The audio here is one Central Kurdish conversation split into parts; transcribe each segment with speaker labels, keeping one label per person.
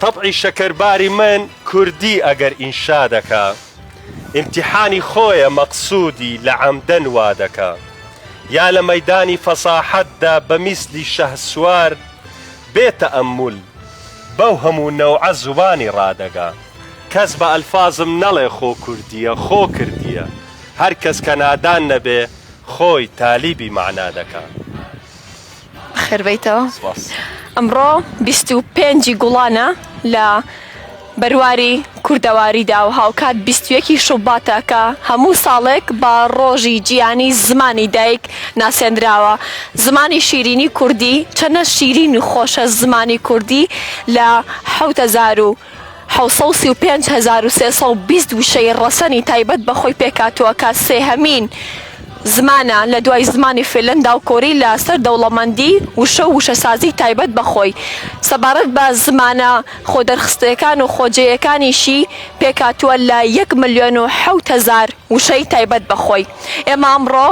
Speaker 1: تەبعی شەکەرباری من کوردی ئەگەر ئینشا دەکا ئیمتیحانی خۆیە مەقسوودی لە عەمدەن وا دەکا یا لە مەیدانی فەساحەتدا بە میسلی شەهسوار بێ تەئەممول بەو هەموو نەوعە زوبانی ڕادەگا کەس بە ئەلفازم نەڵێ خۆ کوردییە خۆ کردییە هەر کەس کە نادان نەبێ خۆی تالیبی مەعنا دەکا.
Speaker 2: بەخێربێیتەوە.
Speaker 1: سپاس.
Speaker 2: ئەمڕۆ 25 ی گوڵانە لە بەرواری کوردەواریدا و هاوکات 21 ی شوباتە کە هەموو ساڵێک بە ڕۆژی جیهانی زمانی دایک ناسێندراوە. زمانی شیرینی کوردی چەنە شیرین و خۆشە زمانی کوردی لە 735320 وشەی ڕەسەنی تایبەت بە خۆی پێکهاتووە کە سێهەمین زمانە لە دوای زمانی فینلەندا و کۆری لە سەر دەوڵەمەندی وشە و وشەسازی تایبەت بە خۆی. سەبارەت بە زمانە خۆدەرخستەکان و خۆجێیەکانیشی پێکهاتووە لە یەک ملیۆن و 7000 وشەی تایبەت بە خۆی. ئێمە ئەمڕۆ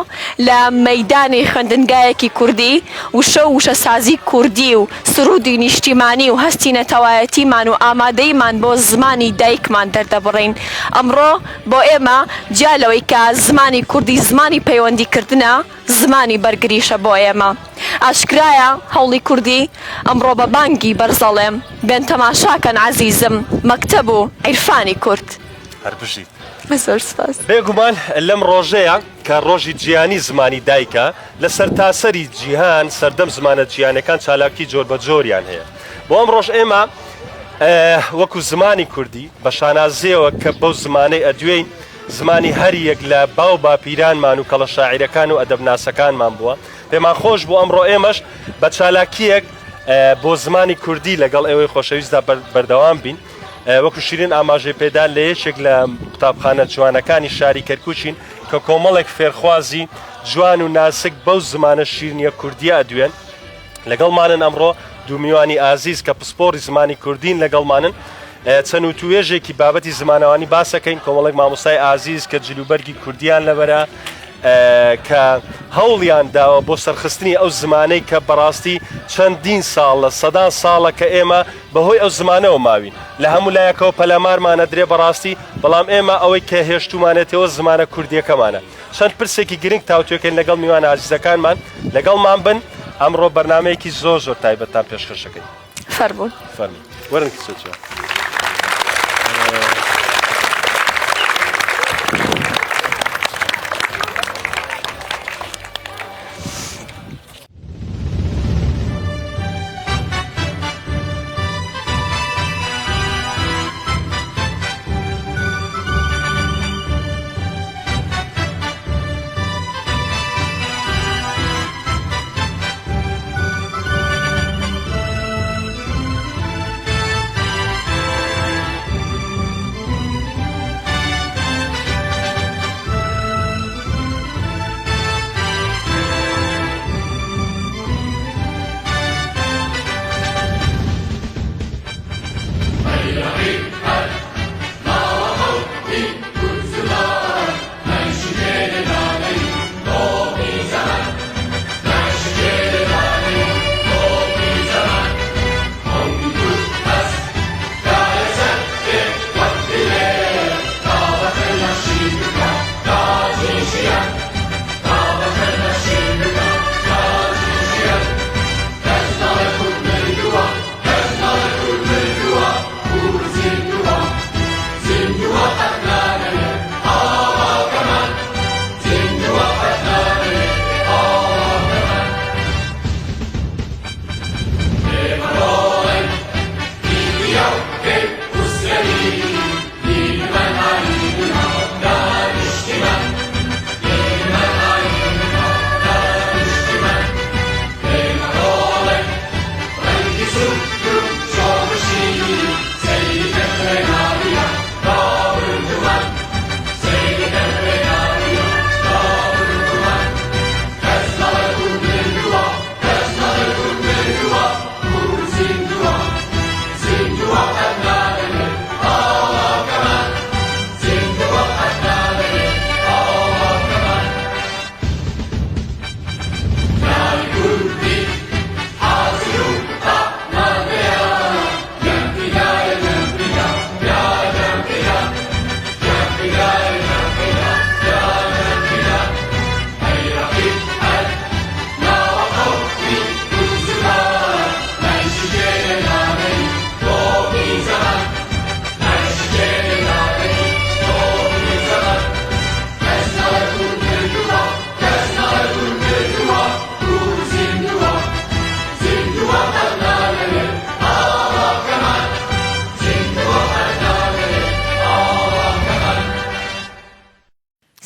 Speaker 2: لە مەیدانی خوێندنگایەکی کوردی وشە و وشەسازی کوردی و سروودی نیشتیمانی و هەستی نەتەوایەتیمان و ئامادەییمان بۆ زمانی دایکمان دەردەبڕین. ئەمڕۆ بۆ ئێمە جیا لەوەی کە زمانی کوردی زمانی پەیوەندیکردنە، زمانی بەرگریشە بۆ ئێمە. ئاشکرایە هەوڵی کوردی ئەمڕۆ بە بانگی بەرزەڵێم بێن تەماشاکەن عەزیزم مەکتەب و عیرفانی کورد.
Speaker 1: هەر بژیت.
Speaker 2: زۆر سپاس.
Speaker 1: بێگومان لەم ڕۆژەیە کە ڕۆژی جیهانی زمانی دایکە لە سەرتاسەری جیهان سەردەم زمانە جیهانەکان چالاکی جۆر بە جۆریان هەیە بۆ ئەم ڕۆژ ئێمە وەکو زمانی کوردی بە شانازیەوە کە بەو زمانەی ئەدوێین زمانی هەریەک لە باو باپیرانمان و کەڵە شاعیرەکان و ئەدەبناسەکانمان بووە پێمان خۆش بوو ئەمڕۆ ئێمەش بە چالاکیەک بۆ زمانی کوردی لەگەڵ ئێوەی خۆشەویستدا بەردەوام بین. وەکو شیرین ئاماژەی پێدا لە یەکێک لە قوتابخانە جوانەکانی شاری کەرکوچین کە کۆمەڵێک فێرخوازی جوان و ناسک بەو زمانە شیرنیە کوردیە ئەدوێن لەگەڵمانن ئەمڕۆ دوو میوانی ئازیز کە پسپۆڕی زمانی کوردین لەگەڵمانن چەند و توێژێکی بابەتی زمانەوانی باسەکەین کۆمەڵێک مامۆستای ئازیز کە جلوبەرگی کوردیان لەبەرە کە هەوڵیان داوە بۆ سەرخستنی ئەو زمانەی کە بەڕاستی چەندین ساڵە سەدان ساڵە کە ئێمە بەهۆی ئەو زمانەوە ماوین لە هەموو لایەکەوە پەلامارمان ئەدرێ بەڕاستی بەڵام ئێمە ئەوەی کە هێشتومانێتەوە زمانە کوردیەکەمانە چەند پرسێکی گرنگ تاوتوێکەین لەگەڵ میوانە ئازیزەکانمان لەگەڵمان بن ئەمڕۆ بەرنمەیەکی زۆر زۆر تایبەتتان پێشکەشەکەین
Speaker 2: فەرموون
Speaker 1: فەرموون وەرن کچە جوان.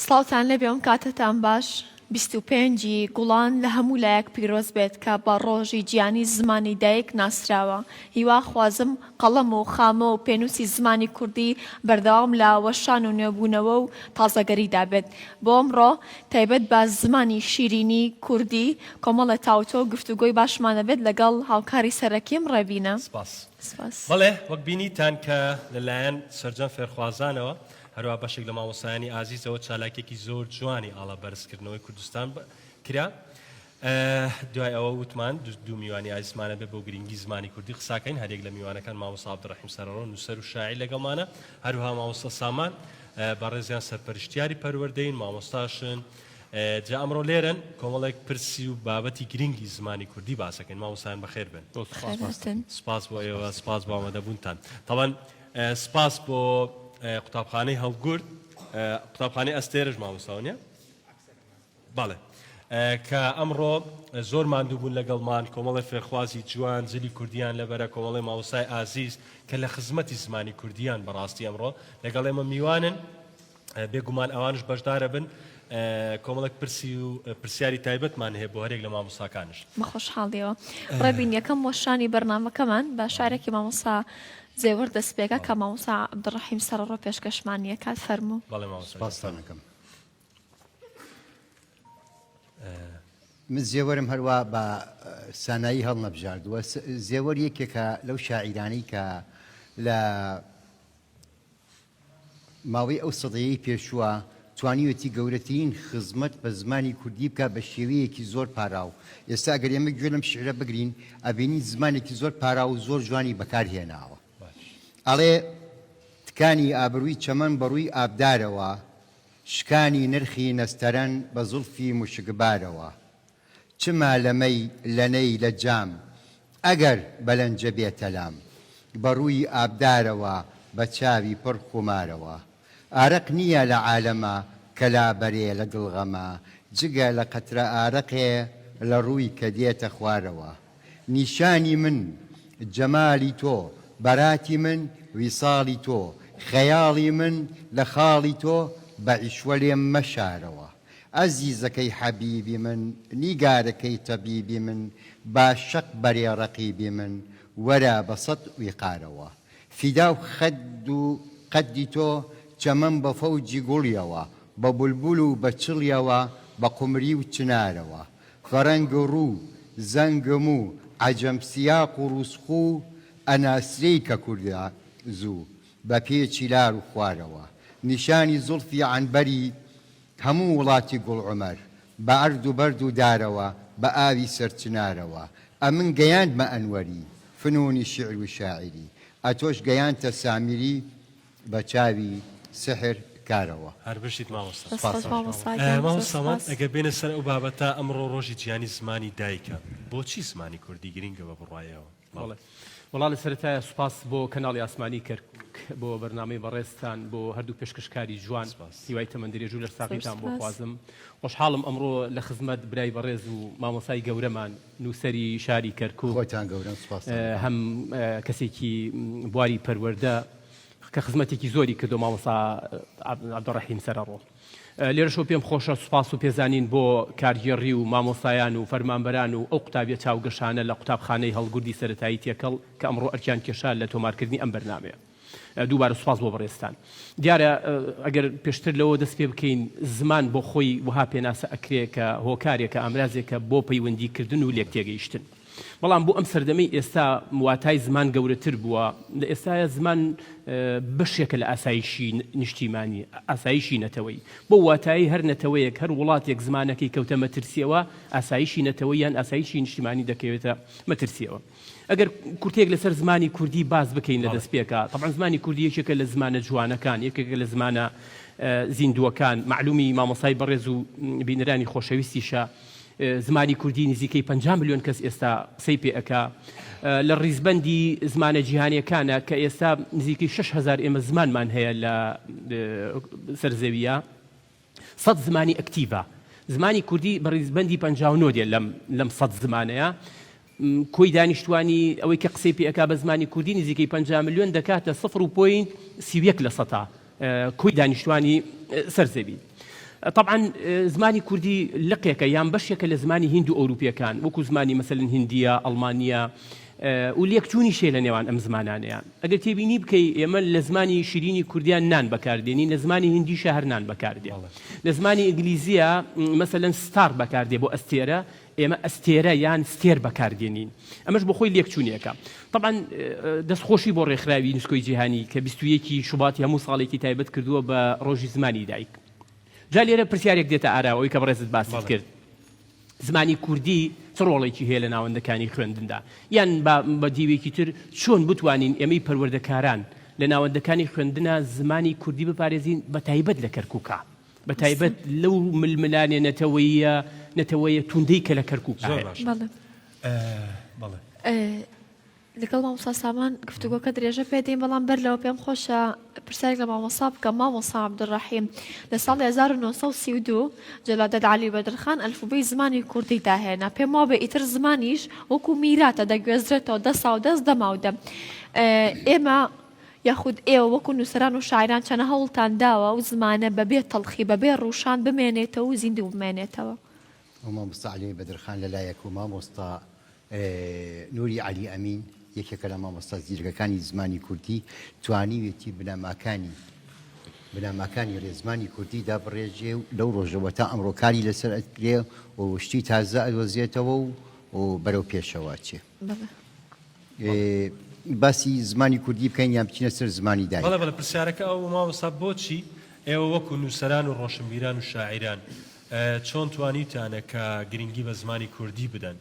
Speaker 2: سڵاوتان لێبێ ئەم کاتەتان باش 25 ی گوڵان لە هەموو لایەک پیرۆز بێت کە بە ڕۆژی جیانی زمانی دایک ناسراوە هیوا خوازم قەڵەم و خامە و پێنووسی زمانی کوردی بەردەوام لە وەشان و نوێبوونەوە و تازەگەریدا بێت بۆ ئەمڕۆ تایبەت بە زمانی شیرینی کوردی کۆمەڵێ تاوتۆ و گفتوگۆی باشمان ئەبێت لەگەڵ هاوکاری سەرەکیم ڕێبینە.
Speaker 1: سپاس.
Speaker 2: سپاس.
Speaker 1: بەڵێ وەک بینیتان کە لە لایەن سەرجەم فێرخوازانەوە هەروەها بەشێک لە مامۆستایانی ئازیزەوە چالاکیەکی زۆر جوانی ئاڵا بەرزکردنەوەی کوردستان کرا. دوای ئەوە وتمان دوو میوانی ئازیزمانە بێ بۆ گرنگی زمانی کوردی قساکەین هەریەک لە میوانەکان مامۆستا عەبدولڕەحیم سەرەڕۆ نووسەر و شاعیر لەگەڵمانە هەروها مامۆستا سامان بەڕێزیان سەرپەرشتیاری پەروەردەین مامۆستاشن جا ئەمڕۆ لێرەن کۆمەڵێک پرسی و بابەتی گرنگی زمانی کوردی باسەکەین مامۆستایان بەخێر بن سپاس بۆ ئێوە سپاس بۆ ئامادەبوونتان تەوان سپاس بۆ قوتابخانەی هەڵگورد قوتابخانەی ئەستێرش مامۆستاوە نیە بەڵێ کە ئەمڕۆ زۆر ماندوو بوون لەگەڵمان، کۆمەڵێ فێرخوازی جوان جلی کوردیان لەبەرە، کۆمەڵێ مامۆستای ئازیز کە لە خزمەتی زمانی کوردیان بەڕاستی ئەمڕۆ لەگەڵ ئێمە میوانن، بێگومان ئەوانش بەشدارەبن، کۆمەڵێک پرسی و پرسیاری تایبەتمان هەیە بۆ هەرێک لە مامۆستاکانش.
Speaker 2: بە خۆشحاڵیەوە ڕێبین یەکەم وەشانی بەرنامەکەمان بە شعرێکی مامۆستا زێوەر دەست پێکا کە مامۆستا عەبدولڕەحیم سەرەڕۆ پێشکەشمانی ئەکات فەرموو.
Speaker 1: بەڵێ مامۆستا.
Speaker 3: سپاستان ئەکەم. من زێوەرم هەروا بە سانایی هەڵنەبژاردووە زێوەر یەکێکە لەو شاعیرانەی کە لە ماوەی ئەو سەدەیەی پێشووە توانیوێتی گەورەترین خزمەت بە زمانی کوردی بکات بە شێوەیەکی زۆر پاراو ئێستا ئەگەر ئێمە گوێ لەم شعرە بگرین ئەبینین زمانێکی زۆر پاراو و زۆر جوانی بەکار هێناوە ئەڵێ تکانی ئابرووی چەمەن بەڕووی ئابدارەوە شکانی نرخی نەستەرەن بە زوڵفی موشکبارەوە چ مالە مەی لە نەی لە جام ئەگەر بە لەنجە بێتە لام بە ڕووی ئابدارەوە بە چاوی پڕ خومارەوە ئارەق نییە لە عالەما کە لابەرێ لە دڵ غەما جگە لە قەترە ئارەقێ لە ڕووی کە دێتە خوارەوە نیشانی من جەمالی تۆ بەراتی من ویساڵی تۆ خەیاڵی من لە خاڵی تۆ بە عیشوە لێم مەشارەوە ئەزیزەکەی حەبیبی من نیگارەکەی تەبیبی من با شەق بەرێ ڕەقیبی من وەرە بە سەد ویقارەوە فیداو خەد و قەدی تۆ چەمەن بە فەوجی گوڵیەوە بە بولبول و بە چڵیەوە بە قومری و چنارەوە فەرەنگ ڕوو، زەنگ موو، عەجەم سیاق و ڕووس خوو، ئەناسرێی کە کوردە زوو، بە پێچی لار و خوارەوە. نیشانی زوڵفی عەنبەری هەموو وڵاتی گوڵ عومەر، بە عەرد و بەرد و دارەوە، بە ئاوی سەر چنارەوە. ئەمن گەیاندمە ئەنوەری، فنوونی شیعر و شاعیری، ئەتۆش گەیاندتە سامیری، بە چاوی سحر کارەوە.
Speaker 1: هەر بژیت مامۆستا.
Speaker 2: دەست خۆش مامۆستا گیان زۆر
Speaker 1: مامۆستا سامان
Speaker 2: سوپاس.
Speaker 1: ئەگەر بێینە سەر ئەو بابەتە ئەمڕۆ ڕۆژی جیهانی زمانی دایکە بۆچی زمانی کوردی گرینگە بە بڕوای ئێوە؟
Speaker 4: بەڵێ وەڵا لە سەرەتایە سوپاس بۆ کەناڵی ئاسمانی کەرکوک بۆ بەرنامەی بەڕێزتان بۆ هەردوو پێشکەشکاری جوان
Speaker 1: سپاس.
Speaker 4: هیوای تەمەن درێژ و
Speaker 2: زۆر
Speaker 4: لەشساغیتان بۆ
Speaker 2: سوپاس.
Speaker 4: خوازم خۆشحاڵم ئەمڕۆ لە خزمەت برای بەڕێز و مامۆسای گەورەمان نووسەری شاری کەرکوک
Speaker 3: خۆتان گەورەن سوپاستان دەکەم.
Speaker 4: هەم کەسێکی بواری پەروەردە کە خزمەتێکی زۆری کردو مامۆستا عەبدولڕەحیم سەرەڕۆ. لێرەشەوە پێم خۆشە سوپاس و پێزانین بۆ کارگێڕی و مامۆستایان و فەرمانبەران و ئەو قوتابیە چاوگەشانە لە قوتابخانەی هەڵگوردی سەرەتایی تێکەڵ کە ئەمڕۆ ئەرکیان کێشا لە تۆمارکردنی ئەم بەرنامەیە. دووبارە سوپاس بۆ بەڕێزتان. دیارە ئەگەر پێشتر لەوە دەست پێ بکەین زمان بۆ خۆی وەها پێناسە ئەکرێ کە هۆکارێکە ئامرازێکە بۆ پەیوەندی کردن و لێک تێگەیشتن. بەڵام بۆ ئەم سەردەمەی ئێستا واتای زمان گەورەتر بووە، لە ئێستایا زمان بەشێکە لە ئاسایشی نیشتیمانی، ئاسایشی نەتەوەیی. بەو واتایەی هەر نەتەوەیەک، هەر وڵاتێک زمانەکەی کەوتە مەترسییەوە، ئاسایشی نەتەوەیی یان ئاسایشی نیشتیمانی دەکەوێتە مەترسییەوە. ئەگەر کورتەیەک لەسەر زمانی کوردی باس بکەین لە دەستپێکا، تەبعەن زمانی کوردی یەکێکە لە زمانە جوانەکان، یەکێکە لە زمانە زیندووەکان، مەعلومی مامۆستای بەڕێز و بینەرانی خۆشەویستیشە، زمانی کوردی نزیکەی 50 ملیۆن کەس ئێستا قسەی پێ ئەکا لە ڕیزبەندی زمانە جیهانیەکانە کە ئێستا نزیکەی 6000 ئێمە زمانمان هەیە لە سەر زەویە سەد زمانی ئەکتیڤە زمانی کوردی بە ڕیزبەندی 59 دێ لەم لەم سەد زمانەیە کۆی دانیشتوانی ئەوەی کە قسەی پێ ئەکا بە زمانی کوردی نزیکەی 50 ملیۆن دەکاتە 0 point 31 لە سەتا کۆی دانیشتوانی سەر زەوی. تەبعەن زمانی کوردی لقێکە یان بەشێکە لە زمانی هیند و ئەوروپیەکان وەکو زمانی مەسەلەن هیندیە، ئەڵمانیە و لێکچوونیش هەیە لە نێوان ئەم زمانانەیا. ئەگەر تێبینی بکەی ئێمە لە زمانی شیرینی کوردیا نان بەکار دێنین لە زمانی هیندیشا هەر نان بەکار دێ. لە زمانی ئینگلیزیا مەسەلەن star بەکار دێ بۆ ئەستێرە ئێمە ئەستێرە یان ستێر بەکار دێنین ئەمەش بۆ خۆی لێکچوونێکە. تەبعەن دەستخۆشی بۆ ڕێکخراوی یونسکۆی جیهانی کە 21 ی شوباتی هەموو ساڵێکی تایبەت کردووە بە ڕۆژی زمانی دایک. جا لێرە پرسیارێک دێتە ئاراوە ئەوەی کە بەڕێزت باست کرد زمانی کوردی چ ڕۆڵێکی هەیە لە ناوەندەکانی خوێندندا یان با بە دیوێکی تر چۆن بتوانین ئێمەی پەروەردەکاران لە ناوەندەکانی خوێندنا زمانی کوردی بپارێزین بە تایبەت لە کەرکووکا بە تایبەت لەو ململانێ نەتەوەییە نەتەوەیە توندەی کە لە کەرکووک
Speaker 1: زۆر
Speaker 4: هەیە.
Speaker 1: باشە
Speaker 5: بەڵێ.
Speaker 1: بەڵێ.
Speaker 5: لەگەڵ مامۆستا سامان گفتوگۆکە درێژە پێدەین بەڵام بەر لەوە پێم خۆشە پرسیارێک لە مامۆستا بکەم مامۆستا عەبدولڕەحیم لە ساڵی 1932 جەلادەت عەلی بەدرخان ئەلفوبێی زمانی کوردی داهێنا پێم وابێ ئیتر زمانیش وەکو میراتە دەگوێزرێتەوە دەساو دەست دەماو دەم ئێمە یاخود ئێوە وەکو نووسەران و شاعیران چەنە هەوڵتان داوە ئەو زمانە بەبێ تەڵخی بەبێ ڕووشان بمێنێتەوە و زیندوو بمێنێتەوە؟
Speaker 3: مامۆستا عەلی بەدرخان لە لایەک و مامۆستا نوری عەلی ئەمین یەکێکە لە مامۆستا زیرەکەکانی زمانی کوردی توانیوێتی بنەماکانی بنەماکانی ڕێزمانی کوردی دابڕێژێ و لەو ڕۆژەوە تا ئەمڕۆ کاری لەسەر ئەکرێ و شتی تازە ئەدۆزێتەوە و و بەرەو پێشەوە ئەچێ. باسی زمانی کوردی بکەین یان بچینە سەر زمانی دایک؟
Speaker 1: بەڵێ بەڵێ پرسیارەکە ئەوە بوو مامۆستا بۆچی ئێوە وەکو نووسەران و ڕۆشنبیران و شاعیران چۆن توانیوتانە کە گرنگی بە زمانی کوردی بدەن؟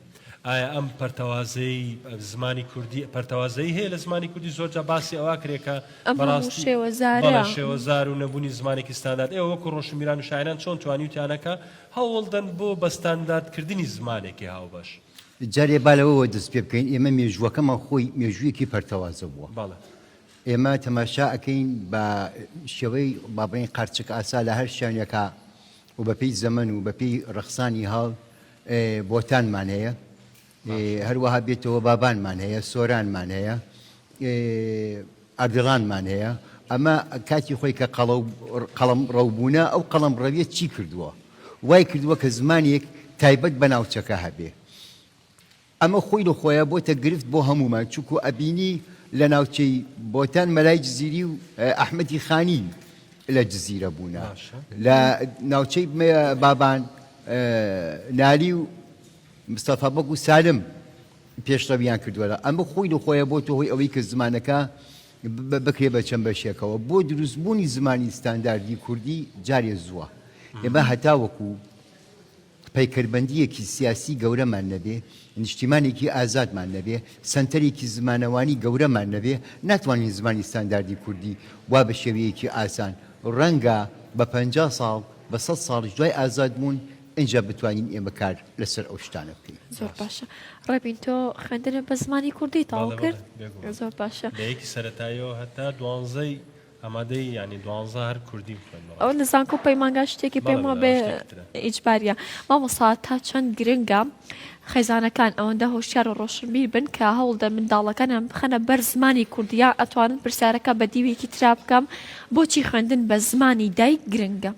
Speaker 1: ئایا ئەم پەرتەوازەیی زمانی کوردی پەرتەوازەیی هەیە لە زمانی کوردی زۆر جا باسی ئەوە کرێ کە
Speaker 5: ئەم هەموو
Speaker 1: بەڕاستی
Speaker 5: شێوەزارە
Speaker 1: بەڵێ شێوەزار و نەبوونی زمانێکی ستاندارد ئێوە وەکو ڕۆشنبیران و شاعیران چۆن توانیوتانە کە هەوڵدەن بۆ بە ستاندارد کردنی زمانێکی هاوبەش؟
Speaker 3: جارێ با لەوەوە دەست پێ بکەین ئێمە مێژووەکەمان خۆی مێژوویەکی پەرتەوازە بووە.
Speaker 1: بەڵێ.
Speaker 3: ئێمە تەماشا ئەکەین بە شێوەی با بڵێین قارچک ئاسا لە هەر شوێنێکا و بە پێی زەمەن و بە پێی ڕەخسانی هەڵ بۆتانمان هەیە هەروەها بێتەوە بابانمان هەیە سۆرانمان هەیە ئەردەڵانمان هەیە ئەمە کاتی خۆی کە قەڵەم ڕەوبوونە ئەو قەڵەم ڕەویە چی کردووە وای کردووە کە زمانێک تایبەت بە ناوچەکە هەبێ ئەمە خۆی لە خۆیا بۆتە گرفت بۆ هەموومان چونکو ئەبینی لە ناوچەی بۆتان مەلای جزیری و ئەحمەدی خانی لە جزیرە بوونە لە ناوچەی بابان نالی و مستەفا بەگ و سالم پێشڕەویان کردووە لە ئەمە خۆی لە خۆیە بۆتە هۆی ئەوەی کە زمانەکە بکرێ بە چەند بەشێکەوە بۆ دروستبوونی زمانی ستانداردی کوردی جارێ زووە ئێمە هەتاوەکو پەیکەربەندییەکی سیاسی گەورەمان نەبێ، نیشتیمانێکی ئازادمان نەبێ، سەنتەرێکی زمانەوانی گەورەمان نەبێ، ناتوانین زمانی ستانداردی کوردی وا بە شێوەیەکی ئاسان، ڕەنگە بە 50 ساڵ، بە سەد ساڵیش دوای ئازادبوون، ئینجا بتوانین ئێمە کار لەسەر ئەو شتانە بکەین.
Speaker 5: زۆر باشە. ڕێبین تۆ خوێندنت بە زمانی کوردی تەواو
Speaker 1: بەڵێ،
Speaker 5: کرد؟
Speaker 1: بەڵێ، بێگومان.
Speaker 5: زۆر باشە.
Speaker 1: لە یەکی سەرەتاییەوە هەتا دوانزەی ئامادەیی یانی دوانزە هەر کوردیم خوێندەوە.
Speaker 5: ئەوە لە زانکۆ پەیمانگا شتێکی پێم وابێ ئیجباریە. مامۆستا تا چەند گرنگە خێزانەکان ئەوەندە هۆشیار و ڕۆشنبیر بن کە هەوڵدەن منداڵەکانیان بخەنە بەر زمانی کوردی یان ئەتوانن پرسیارەکە بە دیوێکی ترا بکەم بۆچی خوێندن بە زمانی دایک گرنگە؟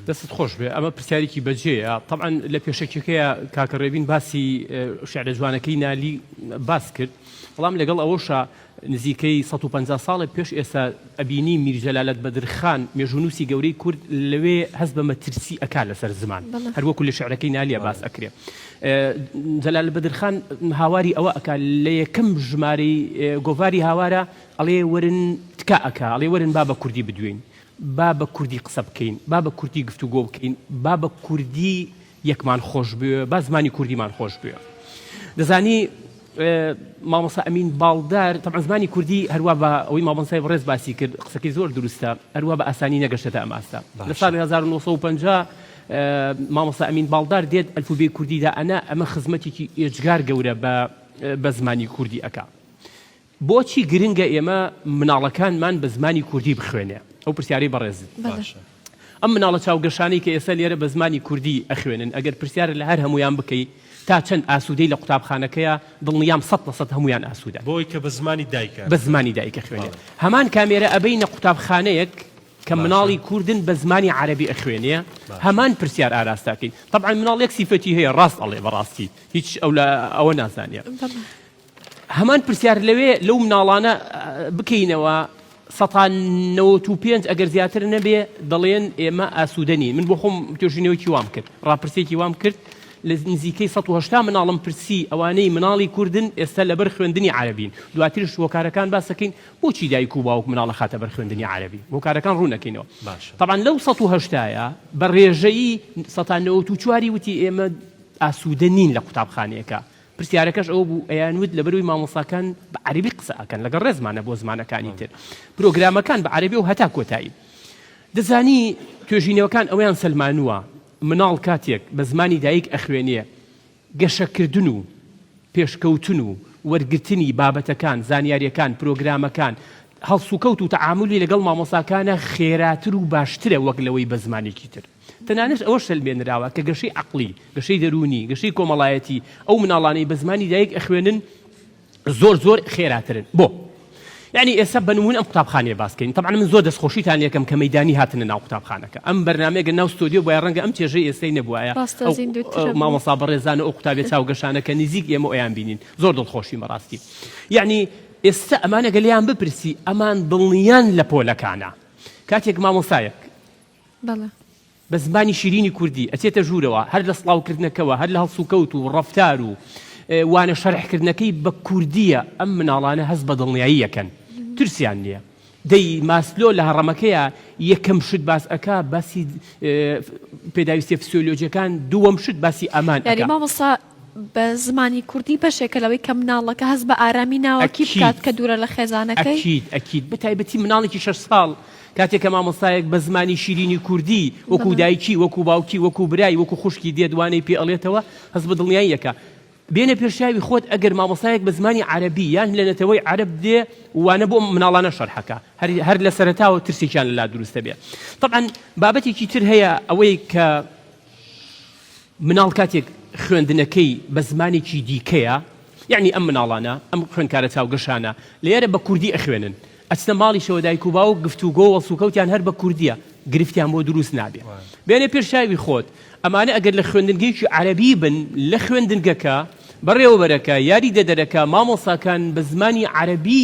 Speaker 4: دەستت خۆش بێ ئەمە پرسیارێکی بەجێیە تەبعەن لە پێشەکیەکەیا کاکە ڕێبین باسی شعرە جوانەکەی نالی باس کرد بەڵام لەگەڵ ئەوەشا نزیکەی 150 ساڵێ پێش ئێستا ئەبینی میر جەلالەت بەدرخان مێژوونووسی گەورەی کورد لەوێ هەست بە مەترسی ئەکا لەسەر زمان هەروەکو لە شعرەکەی نالیە باس ئەکرێ جەلال بەدرخان هاواری ئەوە ئەکا لە یەکەم ژمارەی گۆڤاری هاوارە ئەڵێ وەرن تکا ئەکا ئەڵێ وەرن با بە کوردی بدوێین با بە کوردی قسە بکەین، با بە کوردی گفتوگۆ بکەین، با بە کوردی یەکمان خۆش بوێ، با زمانی کوردیمان خۆش بوێ. دەزانی مامۆستا ئەمین باڵدار تەبعەن زمانی کوردی هەروا بە ئەوەی مامۆستای بەڕێز باسی کرد قسەکەی زۆر دروستە هەروا بە ئاسانی نەگەشتە ئەم ئاستە لە ساڵی 1950 مامۆستا ئەمین باڵدار دێت ئەلفوبێی کوردی دائەنا ئەمە خزمەتێکی ئێجگار گەورە بە بە زمانی کوردی ئەکا. بۆچی گرنگە ئێمە مناڵەکانمان بە زمانی کوردی بخوێنێ؟ ئەو پرسیارەی بەڕێزت.
Speaker 1: باشە.
Speaker 4: ئەم مناڵە چاوگەشانەی کە ئێستا لێرە بە زمانی کوردی ئەخوێنن، ئەگەر پرسیار لە هەر هەموویان بکەی تا چەند ئاسوودەی لە قوتابخانەکەیا، دڵنیام 100% هەموویان ئاسوودەن.
Speaker 1: بۆی کە بە زمانی دایکە.
Speaker 4: بە زمانی دایک ئەخوێنێ. هەمان کامێرە ئەبەینە قوتابخانەیەک کە مناڵی کوردن بە زمانی عەرەبی ئەخوێنێ. هەمان پرسیار ئاراستەکەین تەبعەن مناڵ یەک سیفەتی هەیە ڕاست ئەڵێ بەڕاستی هیچ ئەو لە ئەوە نازانێ هەمان پرسیار لەوێ لەو مناڵانە بکەینەوە سەتا 95 ئەگەر زیاتر نەبێ دەڵێن ئێمە ئاسوودە نین من بۆ خۆم توێژینەوەکی وام کرد ڕاپرسێکی وام کرد لە نزیکەی 180 مناڵم پرسی ئەوانەی مناڵی کوردن ئێستا لەبەر خوێندنی عەرەبین دواترش هۆکارەکان باسەکەین بۆچی دایک و باوک مناڵ ئەخاتە بەر خوێندنی عەرەبی؟ هۆکارەکان ڕوون ئەکەینەوە.
Speaker 1: باشە.
Speaker 4: تەبعەن لەو 180 ە بە ڕێژەیی سەتا 94 ی وتی ئێمە ئاسوودە نین لە قوتابخانەیەکە. پرسیارەکەش ئەوە بوو ئەیانوت لەبەرئەوەی مامۆستاکان بە عەرەبی قسە ئەکەن لەگەڵ ڕێزمانە بۆ زمانەکانی تر پرۆگرامەکان بە عەرەبی و هەتا کۆتایی. دەزانی توێژینەوەکان ئەوەیان سەلمانووە مناڵ کاتێک بە زمانی دایک ئەخوێنێ گەشەکردن و پێشکەوتن و وەرگرتنی بابەتەکان، زانیارییەکان، پرۆگرامەکان، هەڵسوکەوت و تەعامولی لەگەڵ مامۆستاکانە خێراتر و باشترە وەک لەوەی بە زمانێکی تر. تەنانەت ئەوەش سەلمێنراوە کە گەشەی عەقڵی، گەشەی دەروونی، گەشەی کۆمەڵایەتی ئەو مناڵانەی بە زمانی دایک ئەخوێنن زۆر زۆر خێراترن. بۆ؟ یەعنی ئێستا بە نموونە ئەم قوتابخانەیە باس کەین، تەبعەن من زۆر دەستخۆشیتان لێکەم کە مەیدانی هاتنە ناو قوتابخانەکە. ئەم بەرنامەیە گەر ناو ستۆدیۆ بوایە ڕەنگە ئەم چێژەی ئێستای نەبوایە.
Speaker 5: ڕاستە
Speaker 4: ئەو
Speaker 5: زیندووترە بوو.
Speaker 4: مامۆستا بەڕێزان و ئەو قوتابیە چاوگەشانە کە نزیک ئێمە ئەیان بینین. زۆر دڵخۆشین بەڕاستی. یەعنی ئێستا ئەمانە گەر لێیان بپرسی ئەمان دڵنیان لە پۆلەکانە. کاتێک مامۆستایەک.
Speaker 5: بەڵێ.
Speaker 4: بە زمانی شیرینی کوردی ئەچێتە ژوورەوە، هەر لە سڵاوکردنەکەوە، هەر لە هەڵسوکەوت و ڕەفتار و وانە شەرحکردنەکەی بە کوردییە، ئەم مناڵانە هەست بە دڵنیایی ئەکەن، ترسیان نییە. دەی ماسلۆ لە هەڕەمەکەیا یەکەم شت باس ئەکا باسی پێداویستیە فسیۆلۆجیەکان، دووەم شت باسی ئەمان
Speaker 5: یانی
Speaker 4: ئەکا.
Speaker 5: مامۆستا بە زمانی کوردی بەشێکە لەوەی کە مناڵەکە هەست بە ئارامی ناوەکی بکات
Speaker 4: ئەکید
Speaker 5: کە دوورە لە خێزانەکەی.
Speaker 4: ئەکید ئەکید بەتایبەتی مناڵێکی شەش ساڵ کاتێک کە مامۆستایەک بە زمانی شیرینی کوردی وەکوو
Speaker 5: بەڵێ.
Speaker 4: دایکی، وەکوو باوکی، وەکوو برای، وەکوو خوشکی دێت وانەی پێ ئەڵێتەوە، هەست بە دڵنیایی ئەکا. بێنە پێش چاوی خۆت ئەگەر مامۆستایەک بە زمانی عەرەبی یان لە نەتەوەی عەرەب دێ وانە بۆ مناڵانە شەرح ئەکا، هەر هەر لە سەرەتاوە ترسێکیان لەلا دروست ئەبێ. تەبعەن بابەتێکی تر هەیە ئەوەی کە مناڵ کاتێک خوێندنەکەی بە زمانێکی دیکەیە، یەعنی ئەم مناڵانە، ئەم خوێندکارە چاوگەشانە لێرە بە کوردی ئەخوێنن، ئەچنە ماڵیشەوە دایک و باوک گفتوگۆ و هەڵسوکەوتیان هەر بە کوردییە، گرفتیان بۆ دروست نابێ. بێنە پێش چاوی خۆت، ئەمانە ئەگەر لە خوێندنگەیەکی عەرەبی بن، لە خوێندنگەکە، بەڕێوەبەرەکە، یاریدەدەرەکە، مامۆستاکان بە زمانی عەرەبی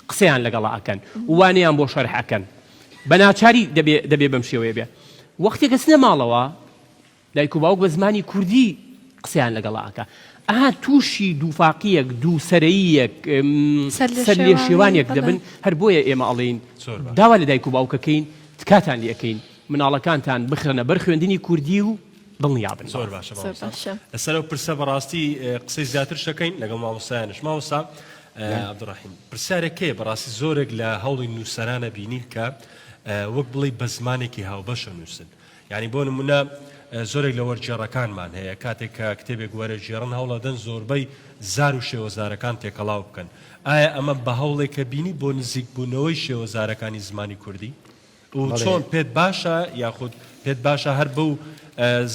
Speaker 4: قسەیان لەگەڵا ئەکەن و وانەیان بۆ شەرح ئەکەن. بە ناچاری دەبێ دەبێ بەم شێوەیە بێ. وەختێک ئەچنە ماڵەوە، دایک و باوک بە زمانی کوردی قسەیان لەگەڵا ئەکا ئەها تووشی دووفاقیەک دووسەرەییەک سەرلێشێوانێک دەبن هەر بۆیە ئێمە ئەڵێین داوا لە دایک و باوکەکەین تکاتان لێ ئەکەین مناڵەکانتان بخرنە بەر خوێندنی کوردی و دڵنیابن.
Speaker 1: زۆر باشە مامۆستا لەسەر ئەو پرسە بەڕاستی قسەی زیاتر شەکەین لەگەڵ مامۆستایانش مامۆستا عەبدولڕەحیم پرسیارێک هەیە بەڕاستی زۆرێک لە هەوڵی نووسەرانە بینین کە وەک بڵێی بە زمانێکی هاوبەشە نووسن یانی بۆ نمونە زۆرێک لە وەرگێڕەکانمان هەیە کاتێک کە کتێبێک وەرەگێڕن هەوڵەدەن زۆربەی زار و شێوەزارەکان تێکەڵاو بکەن ئایا ئەمە بە هەوڵێکە بینی بۆ نزیکبوونەوەی شێوەزارەکانی زمانی کوردی و چۆن پێت باشە یاخود پێت باشە هەر بەو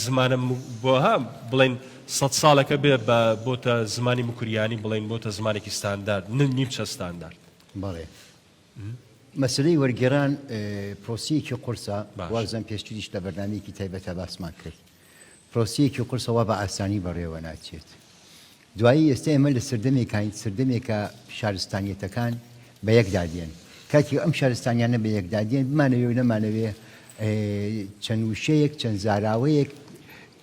Speaker 1: زمانە بۆ ها بڵێن سە ساڵەکە بێ بە بۆتە زمانی مکریانی بڵێن بۆتە زمانێکی ستاندارد نیمچە ستاندارد
Speaker 3: بەڵێ مەسەلەی وەرگێڕان پرۆسەیەکی قورسە، وابزانم پێشتریش لە بەرنامەیەکی تایبەتا باسمان کرد. پرۆسەیەکی قورسە وا بە ئاسانی بەڕێوە ناچێت. دوایی ئێستا ئێمە لە سەردەمێکاین، سەردەمێکە شارستانیەتەکان بە یەکدا دێن. کاتێک ئەم شارستانیانە بە یەکدا دێن، بمانەوێ و نەمانەوێ چەند وشەیەک، چەند زاراوەیەک،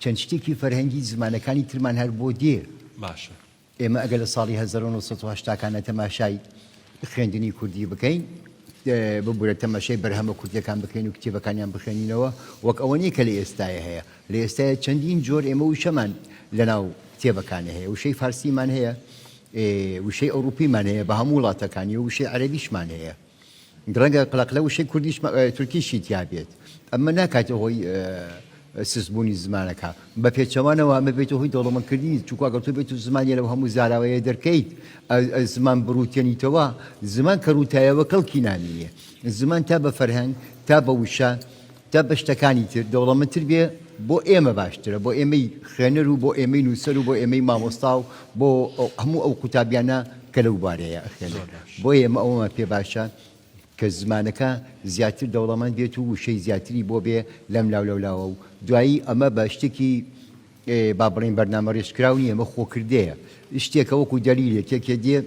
Speaker 3: چەند شتێکی فەرهەنگی زمانەکانی ترمان هەر بۆ دێ.
Speaker 1: باشە.
Speaker 3: ئێمە ئەگەر لە ساڵی 1980 کانە تەماشای خوێندنی کوردی بکەین، ببورە تەماشای بەرهەمە کوردیەکان بکەین و کتێبەکانیان بخوێنینەوە، وەک ئەوە نییە کە لە ئێستایا هەیە. لە ئێستایا چەندین جۆر ئێمە وشەمان لەناو کتێبەکانە هەیە. وشەی فارسیمان هەیە، وشەی ئەوروپیمان هەیە بە هەموو وڵاتەکانی و وشەی عەرەبیشمان هەیە. ڕەنگە قلەقلە وشەی کوردیش تورکیشی تیا بێت. ئەمە ناکاتە هۆی سستبوونی زمانەکە. بە پێچەوانەوە ئەمە بێتە هۆی دەوڵەمەندکردنی، چونکو ئەگەر تۆ بێت و زمانی لەو هەموو زاراوەیە دەرکەیت، زمان بڕووتێنیتەوە، زمان کە ڕووتایەوە کەڵکی نامینێ. زمان تا بە فەرهەنگ، تا بە وشە، تا بە شتەکانی تر دەوڵەمەندتر بێ بۆ ئێمە باشترە، بۆ ئێمەی خوێنەر و بۆ ئێمەی نووسەر و بۆ ئێمەی مامۆستا و بۆ هەموو ئەو قوتابیانە کە لەو بوارەیە ئەخوێنن. بۆیە ئێمە ئەوەمان پێ باشە. کە زمانەکە زیاتر دەوڵەمەند بێت و وشەی زیاتری بۆ بێ لەم لاو لەو لاوە و دوایی ئەمە بە شتێکی با بڵێین بەرنامە ڕێژکراو نییە ئەمە خۆکردەیە شتێکە وەکو دەلیلێک یەکێ دێ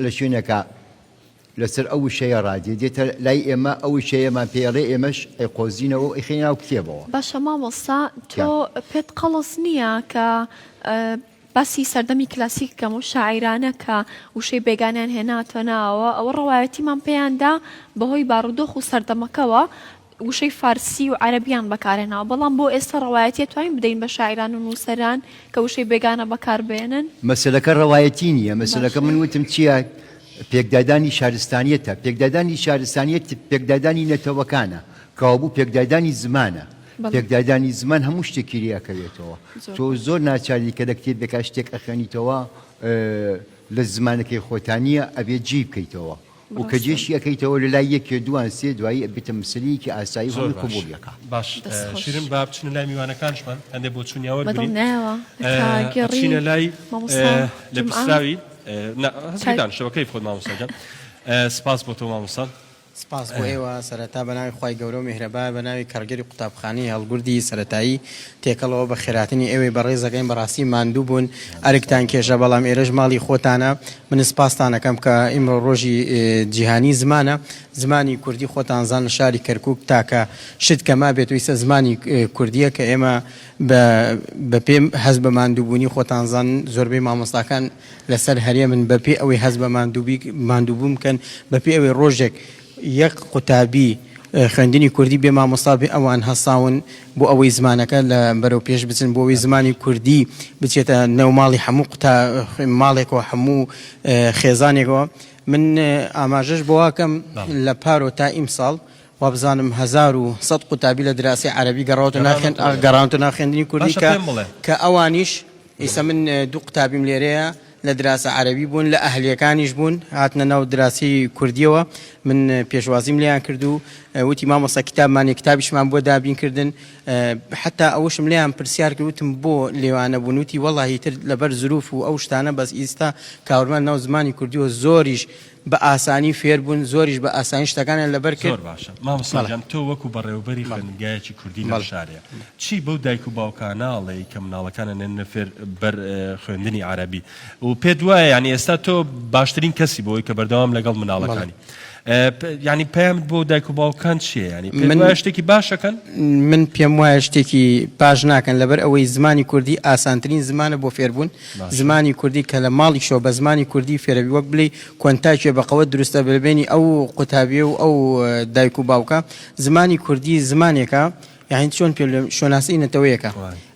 Speaker 3: لە شوێنێکا لەسەر ئەو وشەیە ڕادێ دێتە لای ئێمە ئەو وشەیەمان پێ ئەڵێ ئێمەش ئەیقۆزینەوە و ئەیخەینە ناو کتێبەوە.
Speaker 5: باشە مامۆستا تۆ پێت قەڵس نییە کە باسی سەردەمی کلاسیک کەم و شاعیرانە کە وشەی بێگانەیان هێناتە ناوە ئەوە ڕەوایەتیمان پێیان دا بەهۆی بارودۆخ و سەردەمەکەوە وشەی فارسی و عەرەبیان بەکارهێناوە بەڵام بۆ ئێستا ڕەوایەتی ئەتوانین بدەین بە شاعیران و نووسەران کە وشەی بێگانە بەکاربێنن؟
Speaker 3: مەسەلەکە ڕەوایەتی نییە مەسەلەکە
Speaker 5: باشە.
Speaker 3: من وتم چییە پێکدادانی شارستانیەتە پێکدادانی شارستانیەت پێکدادانی نەتەوەکانە کەوابوو پێکدادانی زمانە
Speaker 5: بەڵێ.
Speaker 3: پێکدادانی زمان هەموو شتێکی لێ ئەکەوێتەوە
Speaker 5: زۆر
Speaker 3: تۆ
Speaker 5: باش.
Speaker 3: زۆر ناچاری کە لە کتێبێکا شتێک ئەخوێنیتەوە لە زمانەکەی خۆتا نییە ئەبێ جێی بکەیتەوە و کە
Speaker 5: ڕاستە.
Speaker 3: جێشی ئەکەیتەوە لە لای یەکێ دوان سێ دوایی ئەبێتە مەسەلەیەکی ئاسایی و
Speaker 1: زۆر
Speaker 3: هەمووی
Speaker 1: باش
Speaker 3: قبوڵی ئەکا.
Speaker 1: باش
Speaker 5: دەست خۆش.
Speaker 1: شیرین با بچینە لای میوانەکانشمان هەندێ بۆچوونیان وەرگرین
Speaker 5: بەدڵنیایەوە کارگێڕی
Speaker 1: ئەچینە لای
Speaker 5: مامۆستا
Speaker 1: لە
Speaker 5: جومعە
Speaker 1: پرسراوی نا هەست
Speaker 5: کار
Speaker 1: دانیشە بە کەیف خۆت مامۆستا گیان سپاس بۆ تۆ مامۆستا.
Speaker 6: سپاس بۆ ئێوە، سەرەتا بە ناوی خوای گەورە و میهرەبان، بە ناوی کارگێری قوتابخانەی هەڵگوردی سەرەتایی تێکەڵەوە بە خێرهاتنی ئێوەی بەڕێز دەکەین، بەڕاستی ماندوو بوون، ئەرکتان کێشە، بەڵام ئێرەش ماڵی خۆتانە، من سپاستان ئەکەم کە ئیمڕۆ ڕۆژی جیهانی زمانە، زمانی کوردی خۆتان زان لە شاری کەرکوک تاکە شت کە مابێت و ئیستا زمانی کوردیە کە ئێمە بە بە پێ هەست بە ماندووبوونی خۆتان زان زۆربەی مامۆستاکان لەسەر هەرێمن بە پێ ئەوەی هەست بە ماندووبی ماندووبوون بکەن بە پێ ئەوەی ڕۆژێک یەک قوتابی خوێندنی کوردی بێ مامۆستا بێ ئەوان هەستاون بۆ ئەوەی زمانەکە لە بەرەو پێش بچن بۆ ئەوەی زمانی کوردی بچێتە نێو ماڵی هەموو قوتا ماڵێکەوە هەموو خێزانێکەوە من ئاماژەش بۆواکەم لە پارۆ تا ئیمساڵ وابزانم 1100 قوتابی لە دراسی عەربی گەڕاوتە ناخێن گەڕاونتە ناو خوێندنی کوردی کە کە ئەوانیش ئیسە من دوو قوتابیم لێرەیە لە دراسە عەرەبی بوون لە ئەهلیەکانیش بوون هاتنە ناو دراسی کوردیەوە من پێشوازیم لێیان کرد و وتی مامۆستا کتابمان نیە کتابیشمان بۆ دابین کردن حتا ئەوەشم لێیان پرسیار کرد وتم بۆ لێوانە بوون وتی وەڵاهی تر لەبەر زروف و ئەو شتانە بەس ئیستا کاورمان ناو زمانی کوردیەوە زۆریش بە ئاسانی فێر بوون زۆریش بە ئاسانی شتەکانیان لەبەر کرد.
Speaker 1: زۆر باشە مامۆستا گیان تۆ وەکو بەڕێوەبەری خوێندنگایەکی کوردی لەم شارەیە چی بەو دایک و باوکانە ئەڵێی کە مناڵەکانیان ئەنێرنە فێر بەر خوێندنی عەرەبی و پێت وایە یانی ئێستا تۆ باشترین کەسی بۆی کە بەردەوام لەگەڵ مناڵەکانی یانی پەیامت بۆ دایک و باوکان چییە یانی پێت وایە شتێکی باشەکەن؟
Speaker 6: من پێم وایە شتێکی باش ناکەن لەبەر ئەوەی زمانی کوردی ئاسانترین زمانە بۆ فێربوون زمانی کوردی کە لە ماڵیشەوە بە زمانی کوردی فێرەبی وەک بلێی کۆنتاکێ بە قەوەت دروستە لە بەینی ئەو قوتابیە و ئەو دایک و باوکە زمانی کوردی زمانێکە یانی چۆن پێ بلێم شۆناسی نەتەوەیەکە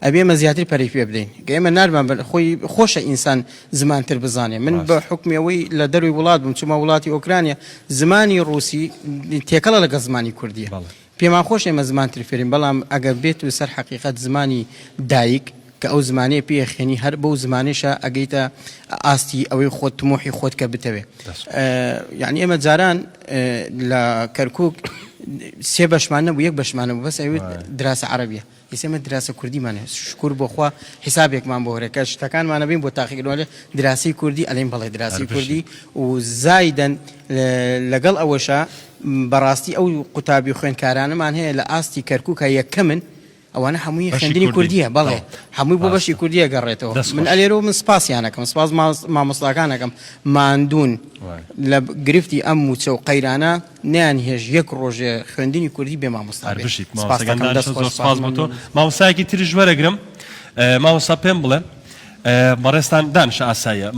Speaker 6: ئەبێ ئێمە زیاتر پەرەی پێ بدەین کە ئێمە نارمان بە خۆی خۆشە ئینسان زمانتر بزانێ من بە حوکمی ئەوەی لە دەروی وڵات بووم چوومە وڵاتی ئۆکرانیا زمانی ڕووسی تێکەڵە لەگەڵ زمانی کوردیە پێمان خۆشە ئێمە زمان تر فێرین بەڵام ئەگەر بێت و سەر حەقیقەت زمانی دایک کە ئەو زمانەیە پێی ئەخوێنی هەر بەو زمانەیشە ئەگەیتە ئاستی ئەوەی خۆت تموحی خۆت کە بتەوێ یعنی ئێمە جاران لە کەرکک سێ بەشمان نەبوو یەک بەشمان نەبوو بەس ئەوێت دراسە عەرەبیە ئیسە ئێمە دراسە کوردیمان هەیە شکور بۆ خوا حیسابێکمان بۆ هەرە کە شتەکانمان ئەبین بۆ تاقیکردنەوە لێ دراسی کوردی ئەلێن بەڵێ دراسی کوردی و زایدەن لەگەڵ ئەوەشا بەڕاستی ئەو قوتابی و خوێندکارانەمان هەیە لە ئاستی کەرکووکە یەکەمن ئەوانە هەمووی خوێندنی کوردیە بەڵێ هەمووی بۆ بەشی کوردیە گەڕێتەوە من ئەلێرەوە من سپاسیانەکەم سپاس مامۆستاکانەکەم ماندوون لە گرفتی ئەم مووچە و قەیرانە نەیانهێشت یەک ڕۆژێ خوێندنی کوردی بێ مامۆستا
Speaker 1: هەر
Speaker 6: بێ.
Speaker 1: بژیت
Speaker 6: سپاس
Speaker 1: مامۆستا گیان
Speaker 6: دەکەم دەست
Speaker 1: دانیشە
Speaker 6: خۆش
Speaker 1: زۆر
Speaker 6: سپاس
Speaker 1: سپاس بۆ تۆ
Speaker 6: مەمنونم.
Speaker 1: مامۆستایەکی تریش وەرەگرم مامۆستا پێم بڵێ بەڕێزتان دانیشە ئاساییە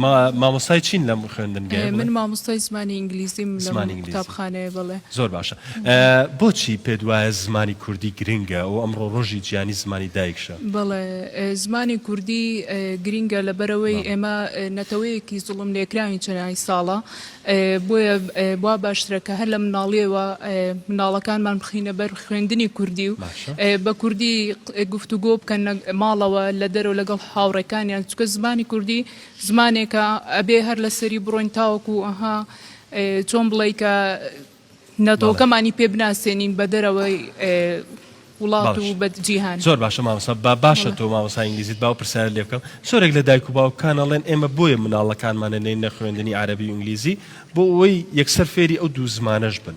Speaker 1: مامۆستای چین لەم خوێندنگەیە
Speaker 7: من
Speaker 1: بڵێ
Speaker 7: مامۆستای زمانی ئینگلیزیم لەم
Speaker 1: زمانی ئینگلیزی
Speaker 7: قوتابخانەیە بەڵێ.
Speaker 1: زۆر باشە بۆچی پێت وایە زمانی کوردی گرنگە و ئەمڕۆ ڕۆژی جیهانی زمانی دایکشە؟
Speaker 7: بەڵێ زمانی کوردی گرینگە لەبەرئەوەی ئێمە نەتەوەیەکی زوڵم لێکراوین چەنای ساڵە بۆیە وا باشترە کە هەر لە مناڵیەوە منداڵەکانمان بخینە بەر خوێندنی کوردی و بە کوردی گفتوگۆ بکەن ماڵەوە لە دەرەوە لەگەڵ هاوڕێکانیان چونکە زمانی کوردی زمانێکە ئەبێ هەر لەسەری بڕۆین تاوەکو ئەها چۆن بڵێی کە نەتەوەکەمانی پێ بناسێنین بە دەرەوەی وڵات و بە جیهان.
Speaker 1: زۆر باشە مامۆستا با باشە تۆ مامۆستا ئینگلیزیت با ئەو پرسیارەت لێ بکەم زۆرێک لە دایک و باوکان ئەڵێن ئێمە بۆیە مناڵەکانمان ئەنێینە خوێندنی عەرەبی و ئینگلیزی بۆ ئەوەی یەکسەر فێری ئەو دوو زمانەش بن.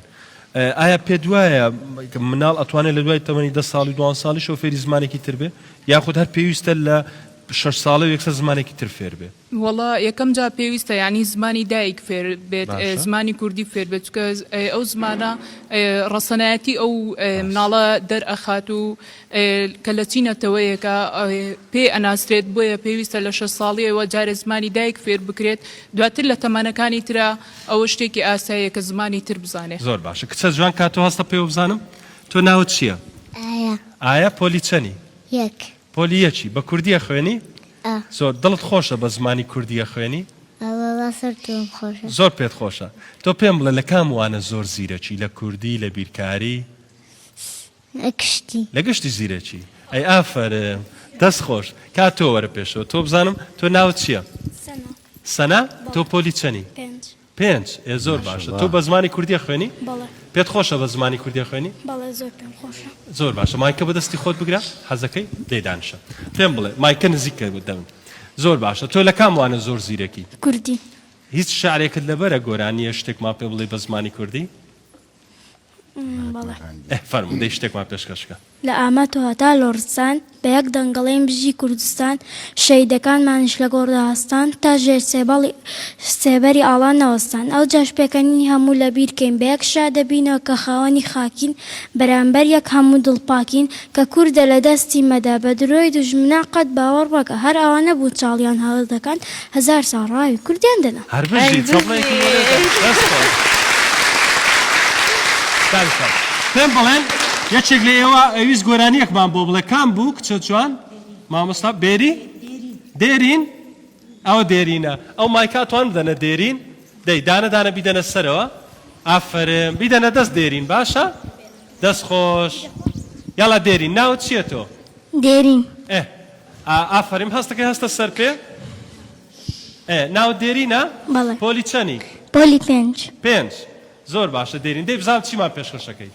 Speaker 1: ئایا پێت وایە مناڵ ئەتوانێت لە دوای تەمەنی دە ساڵی و دوان ساڵیشەوە فێری زمانێکی تر بێ یاخود هەر پێویستە لە شەش ساڵی و یەکسەر زمانێکی تر فێر بێ؟
Speaker 7: وەڵا یەکەم جار پێویستە یانی زمانی دایک فێر بێت زمانی کوردی فێر بێت چونکە ئەو زمانە ڕەسەنایەتی ئەو مناڵە دەرئەخات و کە لە چی نەتەوەیەکە پێ ئەناسرێت بۆیە پێویستە لە شەش ساڵیەوە جارێ زمانی دایک فێر بکرێت دواتر لە تەمەنەکانی ترا ئەوە شتێکی ئاساییە کە زمانی تر بزانێ.
Speaker 1: زۆر باشە کچە جوان کا تۆ هەستە پێوە بزانم تۆ ناوت چیە؟
Speaker 8: ئایا.
Speaker 1: ئایا پۆلی چەنی؟
Speaker 8: یەک.
Speaker 1: پۆلی یەکی بە کوردی ئەخوێنی؟
Speaker 8: ئا.
Speaker 1: زۆر دڵت خۆشە بە زمانی کوردی ئەخوێنی؟
Speaker 8: ئا وەڵا زۆر دڵم خۆشە.
Speaker 1: زۆر پێت خۆشە تۆ پێم بڵێ لە کام وانە زۆر زیرەکی لە کوردی لە بیرکاری؟
Speaker 8: لە گشتی.
Speaker 1: لە گشتی زیرەکی ئەی ئافەرم دەست خۆش کا تۆ وەرە پێشەوە تۆ بزانم تۆ ناوت چیە؟
Speaker 8: سەنا.
Speaker 1: سەنا تۆ پۆلی چەنی؟
Speaker 8: پێنج.
Speaker 1: پێنج ئێ زۆر باشە تۆ بە زمانی کوردی ئەخوێنی؟
Speaker 8: بەڵێ.
Speaker 1: پێت خۆشە بە زمانی کوردی ئەخوێنی؟
Speaker 8: بەڵێ زۆر پێم خۆشە.
Speaker 1: زۆر باشە مایکە بە دەستی خۆت بگرە حەزەکەی لێی دانیشە پێم بڵێ مایکە نزیک کە دەمت زۆر باشە تۆ لە کام وانە زۆر زیرەکی؟
Speaker 8: کوردی.
Speaker 1: هیچ شعرێکت لەبەرە گۆرانیە شتێکمان پێ بڵێ بە زمانی کوردی؟
Speaker 8: بەڵێ.
Speaker 1: ئێ فەرموو دەی شتێکمان پێشکەش کە.
Speaker 8: لە ئامەد و هەتا لوڕستان بە یەک دەنگ ئەڵێین بژی کوردستان شەهیدەکانمانیش لە گۆڕدا هەستان تا ژێر سێبەڵی سێبەری ئاڵا نەوەستان ئەوجاش پێکەنینی هەموو لە بیر کەین بە یەک شا دەبینەوە کە خاوەنی خاکین بەرامبەر یەک هەموو دڵپاکین کە کوردە لە دەستی مەدە بە درۆی دوژمنان قەت باوەڕ مەکە هەر ئەوانە بوون چاڵیان هەڵدەکان هەزار ساڵ ڕاوی کوردیان دەنا.
Speaker 1: هەر بژی چەپڵەیەکی بۆ لێدەن دەست خۆش. دانیشە. پێم بڵێن یەکێک لە ئێوە ئەویست گۆرانیەکمان بۆ بڵێ کام بوو کچە جوان مامۆستا بێری دێرین ئەوە دێرینە ئەو مایکە ئەتوان بدەنە دێرین دەی دانە دانە بیدەنە سەرەوە ئافەرم بیدەنە دەست دێرین باشە دەست خۆش یاڵا دێرین ناوت چییە تۆ؟
Speaker 8: دێرین.
Speaker 1: ئێ ئافەرم هەستەکەی هەستە سەر پێ ئێ ناوت دێرینە؟
Speaker 8: بەڵێ.
Speaker 1: پۆلی چەنی؟
Speaker 8: پۆلی پێنج.
Speaker 1: پێنج زۆر باشە دێرین دەی بزانم چیمان پێشکەشەکەی؟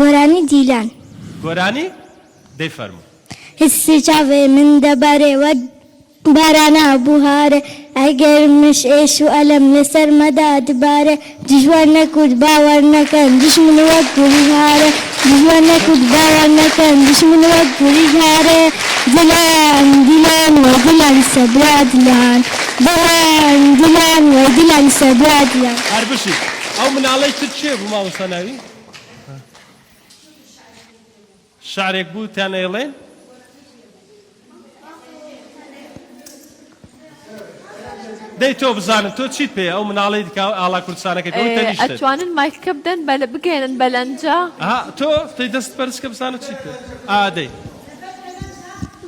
Speaker 8: گۆرانی دیلان.
Speaker 1: گۆرانی؟ دەی فەرموو.
Speaker 8: هسی چاڤێ من دەبارێ وەک بارانا بوهارێ ئەگەر مش ئێش و ئەلەم لەسەر مەدا دبارێ دژوار نەکورد باوەر نەکەن دژمن وەک گوریج هارێ دژوار نەکورد باوەر نەکەن دژمن وەک گوریج هارێ دیلان دیلان وەی دیلان سەبرا دیلان دیلان دیلان وەی دیلان سەبرا دیلان.
Speaker 1: هەر بژیت. ئەو مناڵەی تر کێ بوو مامۆستا ناوی؟ شعرێک بوو تیان ئەیڵێن؟ دەی تۆ بزانم تۆ چیت پێیە ئەو مناڵەی دیکە ئاڵا کوردستانەکەی پێوەی تەنیشتت.
Speaker 5: ئەتوانن مایکەکە بدەن بە بگەیەنن بە لەنجە؟
Speaker 1: ئەها تۆ دەی دەست بەرز کە بزانم چیت پێ ئا دەی.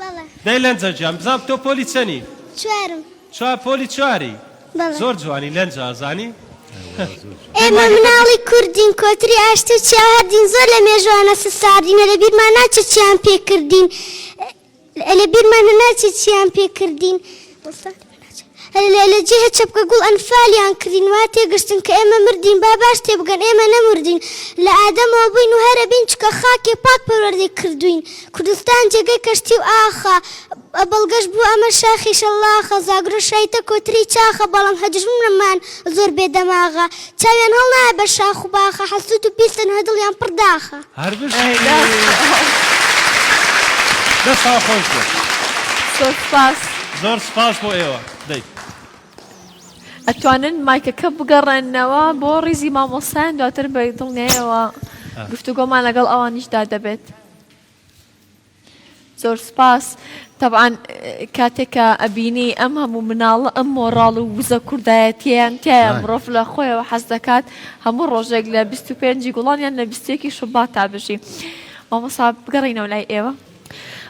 Speaker 8: بەڵێ.
Speaker 1: دەی لەنجە گیان بزانم تۆ پۆلی چەنی؟
Speaker 8: چوارم.
Speaker 1: چوار پۆلی چواری؟
Speaker 8: بەڵێ.
Speaker 1: زۆر جوانی لەنجە ئەزانی؟
Speaker 8: ئێمە مناڵی کوردین کۆتری ئاشتی و چیا هەردین زۆر لە مێژووە نەسە ساردین لە بیرمان ناچێت چیان پێ کردین لە بیرمان ناچێت چیان پێ کردین لە جێه چەپکە گوڵ ئەنفالیان کردین وا تێگەشتن کە ئێمە مردین با باش تێبگەن ئێمە نەمردین لە ئادەمەوە بووین و هەرە بین چکە خاکێ پاک پەروەردەی کردوین کوردستان جێگەی کەشتی و ئاخە بەڵگەش بوو ئەمە شاخی شەلاخە زاگرۆس شایتە کۆتری چاخە بەڵام هە دوژمنمان زۆر بێ دەماغە چاویان هەڵنایە بە شاخ و باخە حەسوود و پیسن هە دڵیان پڕ داخە.
Speaker 1: هەر بژی دەستان خۆش بێت.
Speaker 5: زۆر سوپاس.
Speaker 1: زۆر سوپاس بۆ ئێوە دەی.
Speaker 5: ئەتوانن مایکەکە بگەڕێننەوە بۆ ڕیزی مامۆستایان دواتر بە دڵنیایەوە گفتوگۆمان لەگەڵ ئەوانیشدا دەبێت. زۆر سوپاس تەبعەن کاتێک کە ئەبینی ئەم هەموو مناڵە ئەم مۆڕاڵ و وزە کوردایەتیەیان تیایە مرۆڤ لە خۆیەوە حەز دەکات هەموو ڕۆژێک لە 25 ی گوڵان یان لە 21 ی شوبات تا بژی مامۆسا بگەڕینەوە لای ئێوە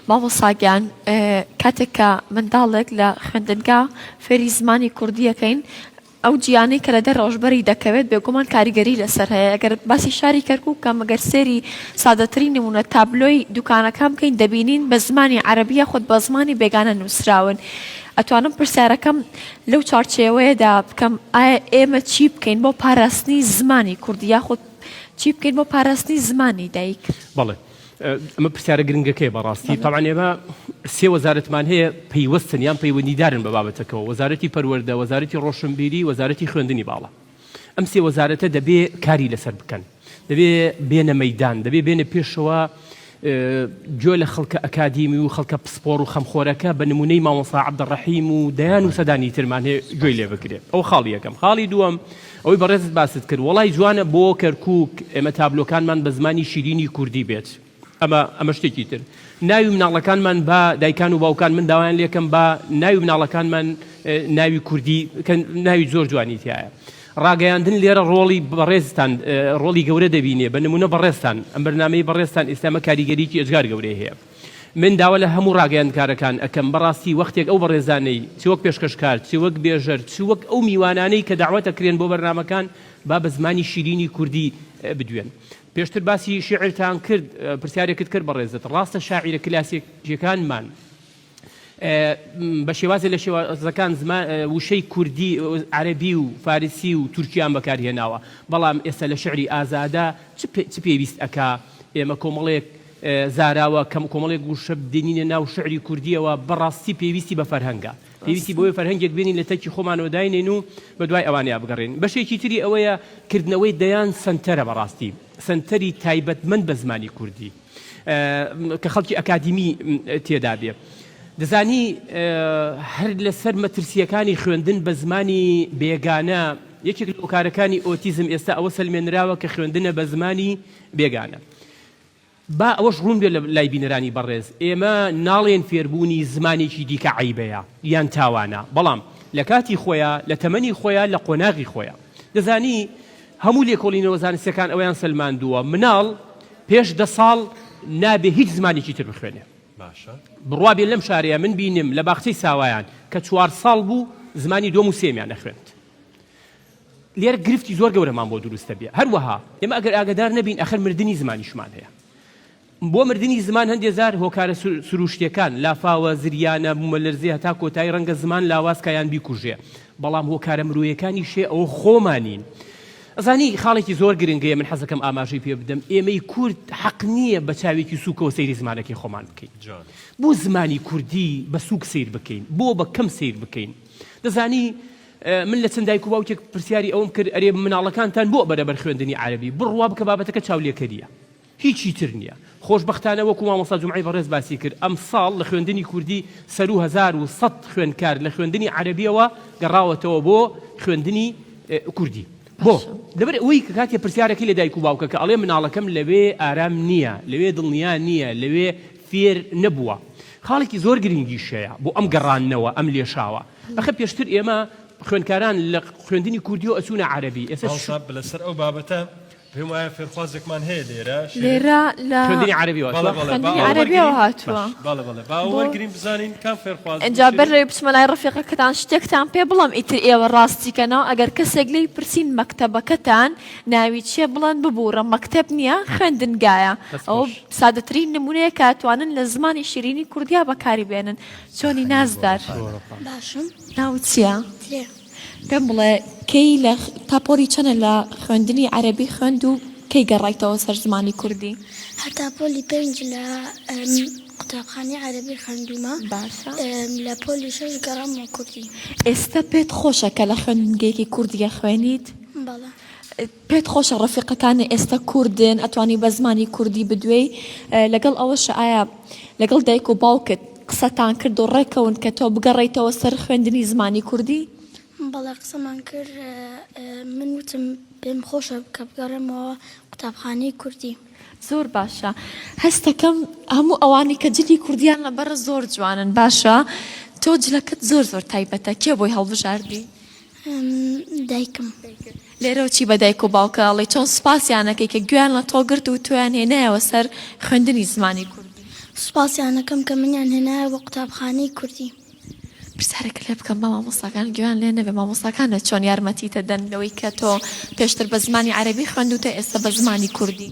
Speaker 5: مامۆسا گیان کاتێک کە منداڵێک لە خوێندنگا فێری زمانی کوردیەکەین ئەو جیانەی کە لە دەرەوەش بەری دەکەوێت بێگومان کاریگەری لەسەر هەیە، گەر باسی شاری کەرکوک بکەم گەر سەیری سادەترین نمونە تابلۆی دوکانەکان بکەین دەبینین بە زمانی عەرەبی یاخود بە زمانی بێگانە نوسراون ئەتوانم پرسیارەکەم لەو چوارچێوەیەدا بکەم ئایا ئێمە چی بکەین بۆ پاراستنی زمانی کوردی یاخود چی بکەین بۆ پاراستنی زمانی دایک؟
Speaker 4: بەڵێ ئەمە پرسیارە گرنگەکەیە بەڕاستی تەبعەن ئێمە سێ وەزارەتمان هەیە پەیوەستن یان پەیوەندیدارن بە بابەتەکەوە وەزارەتی پەروەردە وەزارەتی ڕۆشنبیری وەزارەتی خوێندنی باڵا. ئەم سێ وەزارەتە دەبێ کاری لەسەر بکەن. دەبێ بێنە مەیدان، دەبێ بێنە پێشەوە گوێ لە خەڵکە ئەکادیمی و خەڵکە پسپۆڕ و خەمخۆرەکە بە نمونەی مامۆستا عەبدەڕەحیم و دەیان و سەدانی ترمان هەیە گوێی لێ بگرێ. ئەوە خاڵی یەکەم. خاڵی دووەم ئەوەی بەڕێزت باست کرد وەڵای جوانە بۆ کەرکوک ئێمە تابلۆکانمان بە زمانی شیرینی کوردی بێت. ئەمە ئەمە شتێکی تر. ناوی مناڵەکانمان با دایکان و باوکان من داوایان لێکەم با ناوی مناڵەکانمان ناوی کوردی کە ناوی زۆر جوانی تیایە. ڕاگەیاندن لێرە ڕۆڵی بەڕێزتان ڕۆڵی گەورە دەبینێ بە نمونە بەڕێزتان ئەم بەرنامەی بەڕێزتان ئێستا ئەمە کاریگەریی ئێجگار گەورەی هەیە من داوا لە هەموو ڕاگەیاندکارەکان ئەکەم بەڕاستی وەختێک ئەو بەڕێزانەی چ وەک پێشکەشکار چ وەک بێژەر چ وەک ئەو میوانانەی کە دەعوەت ئەکرێن بۆ بەرنامەکان با بە زمانی شیرینی کوردی بدوێن پێشتر باسی شیعرتان کرد پرسیارێکت کرد بەڕێزت ڕاستە شاعیرە کلاسیکیەکانمان بە شێوازێ لە شێوازەکان وشەی کوردی عەرەبی و فارسی و تورکیان بەکارهێناوە بەڵام ئێستا لە شعری ئازادە چ پێویست ئەکا ئێمە کۆمەڵێک زاراوە کەم کۆمەڵێک وشە دێنینە ناو شعری کوردیەوە بەڕاستی پێویستی بە فەرهەنگە پێویستی بۆیە فەرهەنگێک بێنین لە تەکی خۆمانەوە داینێن و بە دوای ئەوانەیا بگەڕێین بەشێکی تری ئەوەیە کردنەوەی دەیان سەنتەرە بەڕاستی سەنتەری تایبەتمەند بە زمانی کوردی کە خەڵکی ئەکادیمی تێدا بێ. دەزانی هەر لەسەر مەترسییەکانی خوێندن بە زمانی بێگانە، یەکێک لە هۆکارەکانی ئۆتیزم ئێستا ئەوە سەلمێنراوە کە خوێندنە بە زمانی بێگانە. با ئەوەش ڕوون بێ لە لای بینەرانی بەڕێز، ئێمە ناڵێن فێربوونی زمانێکی دیکە عەیبەیە یان تاوانە، بەڵام لە کاتی خۆیا، لە تەمەنی خۆیا، لە قۆناغی خۆیا. دەزانی هەموو لێکۆڵینەوە زانستیەکان ئەوەیان سەلماندووە مناڵ پێش دە ساڵ نابێ هیچ زمانێکی تر بخوێنێ.
Speaker 1: باشە.
Speaker 4: بڕوا بێ لەم شارەیا من بینیم لە باخچەی ساوایان کە چوار ساڵ بوو زمانی دووەم و سێیەمیان ئەخوێند. لێرە گرفتی زۆر گەورەمان بۆ دروست دەبێ. هەروەها ئێمە ئەگەر ئاگەدار نەبین ئەخر مردنی زمانیشمان هەیە. بۆ مردنی زمان هەندێ جار هۆکارە سرووشتیەکان، لافاوە، زریانە، بوومەلەرزەی هەتا کۆتایی ڕەنگە زمان لاواز کا یان بیکوژێ، بەڵام هۆکارە مرۆیەکانیش هەیە ئەوە خۆمانین. ئەزانی خاڵێکی زۆر گرنگ هەیە من حەزەکەم ئاماژەی پێ بدەم، ئێمەی کورد حەق نییە بە چاوێکی سووکەوە سەیری زمانەکەی خۆمان بکەین. بۆ زمانی کوردی بە سووک سەیر بکەین؟ بۆ بە کەم سەیر بکەین؟ دەزانی من لە چەند دایک و باوکێک پرسیاری ئەوەم کرد ئەرێ مناڵەکانتان بۆ ئەبەنە بەر خوێندنی عەرەبی؟ بڕوا بکە بابەتەکە چاولێکەرییە. هیچی تر نیە. خۆشبەختانە وەکو مامۆستا جومعەی بەڕێز باسی کرد ئەمساڵ لە خوێندنی کوردی سەروو 1100 خوێندکار لە خوێندنی عەرەبیەوە گەڕاوەتەوە بۆ خوێندنی کوردی. بۆ؟ لەبەر ئەوەی کە کاتێ پرسیارەکەی لە دایک و باوکەکە ئەڵێ مناڵەکەم لەوێ ئارام نیە، لەوێ دڵنیا نیە، لەوێ فێر نەبووە. خاڵێکی زۆر گرنگیش هەیە بۆ ئەم گەڕاندنەوە، ئەم لێشاوە. ئەخر پێشتر ئێمە خوێندکاران لە خوێندنی کوردیەوە ئەچوونە عەرەبی، ئێستا.
Speaker 1: مامۆستا لەسەر ئەو بابەتە پێم وایە فێرخوازێکمان هەیە لێرە
Speaker 5: لێرە لە
Speaker 4: خوێندنی عەرەبیەوە
Speaker 1: بەڵێ بەڵێ با
Speaker 5: خوێندنی عەرەبیەوە هاتووە
Speaker 1: بەڵێ بەڵێ با وەرگرین بزانین کام فێرخواز
Speaker 5: ئینجا بەر لەوەی بچمە لای ڕەفیقەکەتان شتێکتان پێ بڵێم ئیتر ئێوە ڕاستی کەنەوە ئەگەر کەسێک لێی پرسین مەکتەبەکەتان ناوی چیە بڵێن ببورە مەکتەب نیە خوێندنگایە ئەوە سادەترین نمونەیە کە ئەتوانن لە زمانی شیرینی کوردیا بەکاری بێنن چۆنی نازدار
Speaker 8: باشم
Speaker 5: ناوت چیە؟
Speaker 8: ترێ.
Speaker 5: پێم بڵێ کەی لە تا پۆلی چەنە لە خوێندنی عەرەبی خوێند و کەی گەڕایتەوە سەر زمانی کوردی؟
Speaker 8: هەر تا پۆلی پێنج لە قوتابخانەی عەرەبی خوێندوومە
Speaker 5: باشە.
Speaker 8: لە پۆلی شەش گەڕامەوە کوردی.
Speaker 5: ئێستا پێت خۆشە کە لە خوێندنگەیەکی کوردی ئەخوێنیت؟
Speaker 8: بەڵێ.
Speaker 5: پێت خۆشە ڕەفیقەکانت ئێستا کوردن ئەتوانی بە زمانی کوردی بدوێی؟ لەگەڵ ئەوەشا ئایا لەگەڵ دایک و باوکت قسەتان کرد و ڕێکەون کە تۆ بگەڕێیتەوە سەر خوێندنی زمانی کوردی؟
Speaker 8: بەڵێ قسەمان کرد من وتم پێم خۆشە کە بگەڕێمەوە قوتابخانەی کوردی.
Speaker 5: زۆر باشە هەستەکەم هەموو ئەوانەی کە جلی کوردیان لەبەرە زۆر جوانن باشە تۆ جلەکەت زۆر زۆر تایبەتە کێ بۆی هەڵبژاردی؟
Speaker 8: دایکم.
Speaker 5: لێرەوە چی بە دایک و باوکە ئەڵێی چۆن سوپاسیان ئەکەی کە گوێیان لە تۆ گرت و تۆیان هێنایەوە سەر خوێندنی زمانی کوردی؟
Speaker 8: سوپاسیان ئەکەم کە منیان هێنایەوە قوتابخانەی کوردی.
Speaker 5: پرسیارێکت لێ بکەم با مامۆستاکان گوێیان لێ نەبێ مامۆستاکانت چۆن یارمەتیت دەدەن لەوەی کە تۆ پێشتر بە زمانی عەرەبی خوێندووتە ئێستا بە زمانی کوردی؟